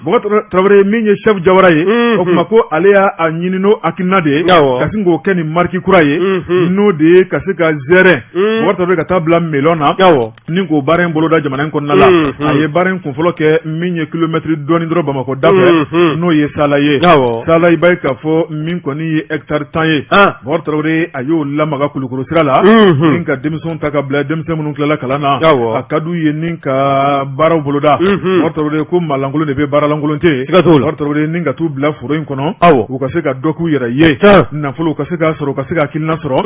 Bɔkari Tarawele min ye chef Jawara ye o tuma ko ale y'a ɲini n'o hakilina de ye ka sin k'o kɛ ni mariki kura ye n'o de ye ka se ka zɛrɛn Bɔkari Tarawele ka taa bila melon na ni k'o baara in boloda jamana in kɔnɔna la a ye baara in kunfɔlɔ kɛ min ye kilomɛtiri dɔɔnin dɔrɔn Bamakɔ da fɛ n'o ye Sala ye Sala i b'a ye k'a fɔ min kɔni ye hectare 10 ye Bɔkari Tarawele a y'o lamaga Kulukɔrɔ sira la ni ka denmisɛnw ta ka bila denmisɛn minnu tilala kalan na a ka d'u ye ni ka baaraw boloda Bɔkari Tarawele ko maalankolon de bɛ baaralankolon tɛ yen Bɔkari Tarawele ni ka t'u bila foro in kɔnɔ u ka se ka dɔ k'u yɛrɛ ye nafolo u ka se k'a sɔrɔ u ka se ka hakilina sɔrɔ.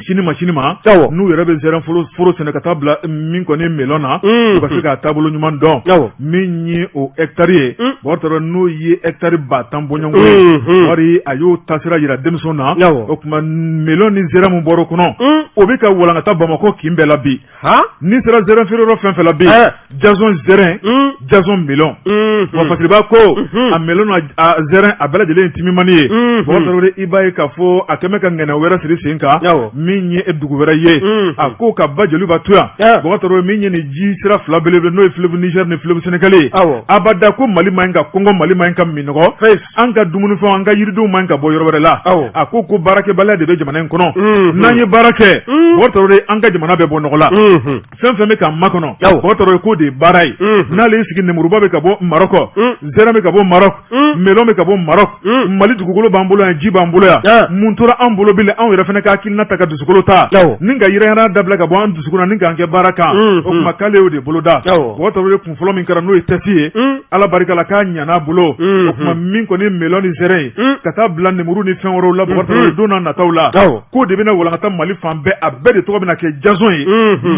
Sini ma sini ma n'u yɛrɛ bɛ zɛrɛn foro sɛnɛ ka taa bila min kɔni melɔn na, u ka se k'a taabolo ɲuman dɔn, min ye o hectare ye Bɔkari n'o ye hectare 10 000 bɔɲɔgɔnko ye, Bɔkari a y'o taasira jira denmisɛnw na, o tuma melɔn ni zɛrɛn min bɔr'o kɔnɔ, o bɛ ka walankata Bamakɔ kin bɛɛ la bi. N'i sera zɛrɛn feere yɔrɔ fɛn fɛn la bi, Jason zɛrɛn, Jason melon, wa Fasiriba ko a melon n'a zɛrɛn a bɛɛ lajɛlen ye timimani ye. Bɔkari Tarawele, i b'a ye k'a fɔ a kɛmɛ ka ŋɛnɛ wɛrɛ siri sen kan min ye dugu wɛrɛ ye, a ko ka ba joliba to yan. Bɔkari Tarawele, min ye nin ji sira fila belebele n'o ye fleuve Niger ni fleuve Sénégal ye, abada ko Mali man ka kɔngɔ, Mali man ka minnɔgɔ, an ka dumunifɛnw, an ka yiridenw man ka bɔ yɔrɔ wɛrɛ la. A ko ko baarakɛbaliya de bɛ jamana in kɔnɔ. N'an ye baara kɛ, Bɔkari Tarawele, an ka jamana bɛ bɔ nɔgɔ la. Fɛn fɛn bɛ ka makɔnɔ, Bɔkari Tarawele, k'o de ye baara ye. N'ale y'i sigi, nemuruba bɛ ka bɔ Maroc, zɛrɛn bɛ ka bɔ Maroc, melon bɛ ka bɔ Maroc. Mali dugukolo b'an bolo yan, ji b'an bolo yan, mun tora an bolo bilen? Anw yɛrɛ fana ka hakilina ta ka dusukolo ta ni ka yɛrɛyira dabila ka bɔ an dusukun na ni k'an kɛ baara kan. O tuma k'ale y'o de boloda. Bɔkari Tarawele, kun fɔlɔ min kɛra n'o ye test ye, Ala barika la k'a ɲana bolo. O tuma min kɔni melon ni zɛrɛn ye ka taa bila nemuru ni fɛn wɛrɛw la, Bɔkari Tarawele, don n'a nataw la, k'o de bɛna walankata Mali fan bɛɛ, a bɛɛ de tɔgɔ bɛna kɛ Jason ye,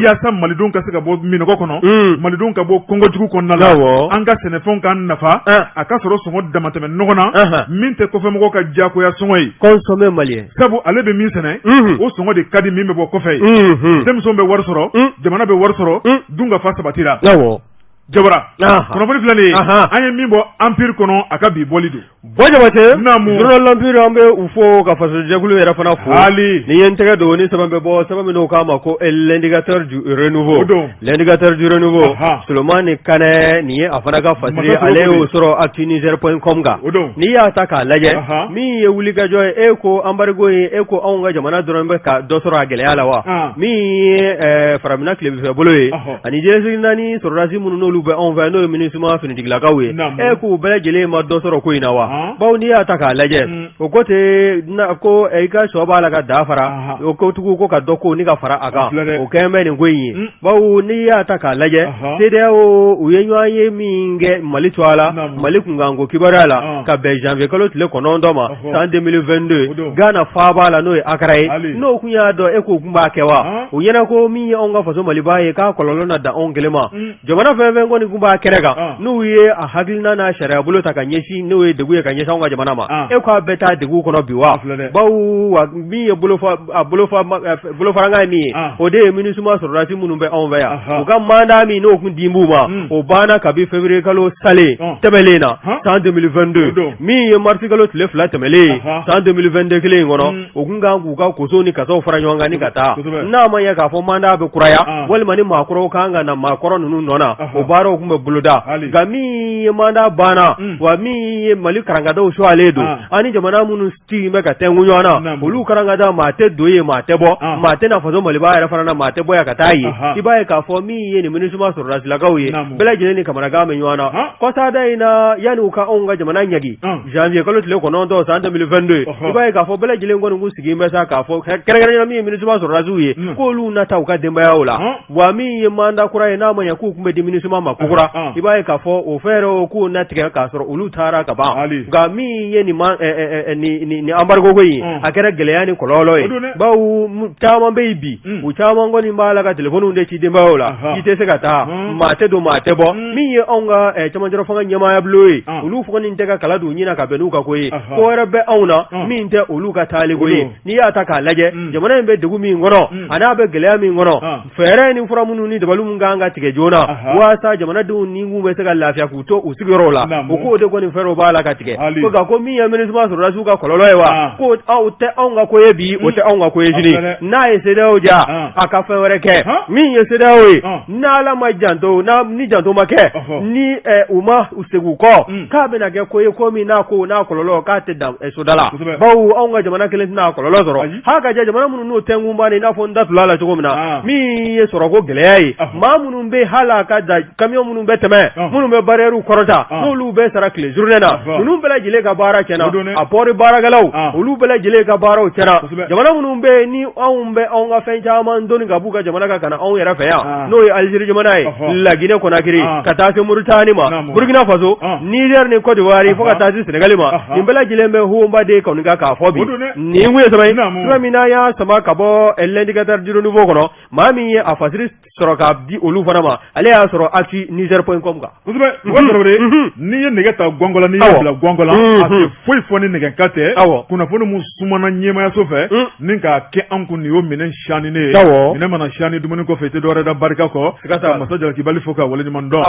yaasa malidenw ka se ka bɔ minnɔgɔ kɔnɔ, malidenw ka bɔ kɔngɔ jugu kɔnɔna la, an ka sɛnɛfɛnw k'an nafa, a ka sɔrɔ sɔngɔ damatɛmɛ nɔgɔ na min tɛ kɔfɛmɔgɔw ka diyagoya sɔngɔ ye. Consommer malien. Sabu ale bɛ min sɛnɛ, o sɔngɔ de ka di min bɛ bɔ kɔfɛ ye. Denmisɛnw bɛ wari sɔrɔ, jamana bɛ wari sɔrɔ, dunkafa sabatira. Jabara, kunnafoni filɛ nin ye, an ye min bɔ Empire kɔnɔ, a ka bi bɔli don. Bɔ Jabate, journal L'Empire, an bɛ u fo ka fasojɛkulu yɛrɛ fana fo. Hali ni ye n tɛgɛ don ni sɛbɛn bɛ bɔ, sɛbɛn min n'o k'a ma ko L'indicateur du renouveau, L'indicateur du renouveau, Solomani Kanɛ, nin ye a fana ka fasiri, ale y'o sɔrɔ actuniger.com kan. N'i y'a ta k'a lajɛ, min ye wulikajɔ ye, e ko embargo ye, e ko anw ka jamana dɔrɔn bɛ ka dɔ sɔrɔ a gɛlɛya la wa? Min ye farafinna tilebinfɛ bolo ye ani diɲɛ naani sɔrɔdasi minnu n'olu bɛ anw fɛ, n'o ye MINUSMA finitigilakaw ye, e k'u bɛɛ lajɛlen ma dɔ sɔrɔ ko in na wa? Bawo n'i y'a ta k'a lajɛ, o ko tɛ ko i ka sɔ b'a la ka da fara, o ko tugun ko ka dɔ ko ni ka fara a kan, o kɛlen bɛ nin ko in ye. Bawo n'i y'a ta k'a lajɛ, CEDEAO u ye ɲɔgɔn ye min kɛ Mali to a la, Mali kunkanko kibaruya la, ka bɛn janvier kalo tile 9 ma san 2022, Ghana faaba la, n'o ye Accra ye, n'o kun y'a dɔn, e k'o kun b'a kɛ wa? U ɲɛna ko min ye anw ka faso Maliba ye, k'a kɔlɔlɔ na dan anw kelen ma. Jamana fɛn fɛn kɔni kun b'a kɛnɛ kan, n'u ye a hakilina n'a sariya bolo ta ka ɲɛsin, n'o ye degun ye ka ɲɛsin anw ka jamana ma, e k'a bɛɛ taa degun kɔnɔ bi wa? Bawo wa min ye bolofarankan ye min ye, o de ye MINUSMA sɔrɔdasi minnu bɛ anw fɛ yan, u ka mandat min n'o kun di b'u ma, o banna kabi février kalo salen tɛmɛlen na san 2022. Min ye mars kalo tile 2 tɛmɛlen ye san 2022 kelen in kɔnɔ, u kun kan k'u ka koso ni kasaw fara ɲɔgɔn kan ni ka taa, n'a ma ɲɛ k'a fɔ mandat bɛ kuraya walima ni maakɔrɔw kan ka na maakɔrɔ ninnu nɔ na, o baaraw tun bɛ boloda. Nka min ye mandat banna wa, min ye Mali karankadaw suwalen don, ani jamana minnu sigi bɛ ka tɛnku ɲɔgɔn na, olu karankada, maa tɛ don yen, maa tɛ bɔ, maa tɛ na faso Maliba yɛrɛ fana na, maa tɛ bɔ yan ka taa yen. I b'a ye k'a fɔ min ye nin MINUSMA sɔrɔdasilakaw ye, bɛɛ lajɛlen ni kamanagan bɛ ɲɔgɔn na kɔsada in na yanni u ka anw ka jamana ɲangi janvier kalo tile 9 san 2022. I b'a ye k'a fɔ bɛɛ lajɛlen kɔni kun sigi bɛ sa k'a fɔ kɛrɛnkɛrɛnnenya min ye MINUSMA sɔrɔdasiw ye, k'olu na taa u ka denbayaw la. Wa min ye mandat kura ye, n'a ma ɲɛ k'u tun bɛ di MINUSMA ma kokura, i b'a ye k'a fɔ o fɛɛrɛw k'u na tigɛ k'a sɔrɔ olu taara ka ban. Nka min ye nin embargo ko in, a kɛra gɛlɛya ni kɔlɔlɔ ye, bawo caman bɛ yen bi, u caman kɔni b'a la ka telefɔniw de ci denbayaw la, i tɛ se ka taa, maa tɛ don, maa tɛ bɔ. Min ye anw ka cɛmancɛ fanga ɲɛmaaya bulon ye, olu kɔni tɛ ka kala don ɲin ka bɛn n'u ka ko ye. Ko wɛrɛ bɛ anw na min tɛ olu ka taali ko ye. N'i y'a ta k'a lajɛ, jamana in bɛ degun min kɔnɔ, a n'a bɛ gɛlɛya min kɔnɔ, fɛɛrɛ ni fura minnu ni dabali minnu kan ka tigɛ joona walasa jamanadenw nikun bɛ se ka lafiya k'u to u sigiyɔrɔw la, u k'o de kɔni fɛɛrɛw b'a la ka tigɛ. Ko nka ko min ye MINUSMA sɔrɔdasiw ka kɔlɔlɔ ye wa, ko aw tɛ anw ka ko ye bi, o tɛ anw ka ko ye sini. N'a ye CEDEAO diya, a ka fɛn wɛrɛ kɛ. Min ye CEDEAO ye, n'Ala ma janto, ni janto ma kɛ, ni u ma u segin u kɔ, k'a bɛna kɛ ko ye, ko min n'a ko n'a kɔlɔlɔ k'a tɛ dan soda la, bawo anw ka jamana kelen tɛna a kɔlɔlɔ sɔrɔ. Ha ka jɛ jamana minnu n'o tɛnkun b'a ni, i n'a fɔ n da tula la cogo min na, min ye sɔrɔko gɛlɛya ye, maa minnu bɛ hali a ka camion minnu bɛ tɛmɛ, minnu bɛ barrières kɔrɔta, n'olu bɛ sara tile journée na, ninnu bɛɛ lajɛlen ka baara tiɲɛna. A port baarakɛlaw, olu bɛɛ lajɛlen ka baaraw tiɲɛna. Jamana minnu bɛ yen ni anw bɛ anw ka fɛn caman doni ka b'u ka jamana kan ka na anw yɛrɛ fɛ yan, n'o ye Algérie jamana ye, Laginɛ Konakiri, ka taa se Mauritanie ma, Burkina Faso, Niger ni Côte d'Ivoire, fo ka taa se Sénégal ma, nin bɛɛ lajɛlen bɛ honba de kɔni kan k'a fɔ bi. Nin kun ye sɛbɛn ye, sɛbɛn min n'an y'a sama ka bɔ L'Indicateur du Renouveau kɔnɔ. Maa min ye a fasiri sɔrɔ k'a di olu fana ma, ale y'a sɔrɔ actu niger point com kan. Kosɛbɛ, Tarawele. N'i ye nɛgɛ ta gɔngɔn la, n'i y'a bila gɔngɔn la, a tɛ foyi fɔ ni nɛgɛkan tɛ. Kunnafoni mun sumana ɲɛmayaso fɛ ni k'a kɛ an kun, nin y'o minɛn saninen ye. Minɛn mana sani dumuni kɔfɛ, i tɛ dɔwɛrɛ da barika kɔ. Ka masa jalakibali fo ka waleɲuman dɔn.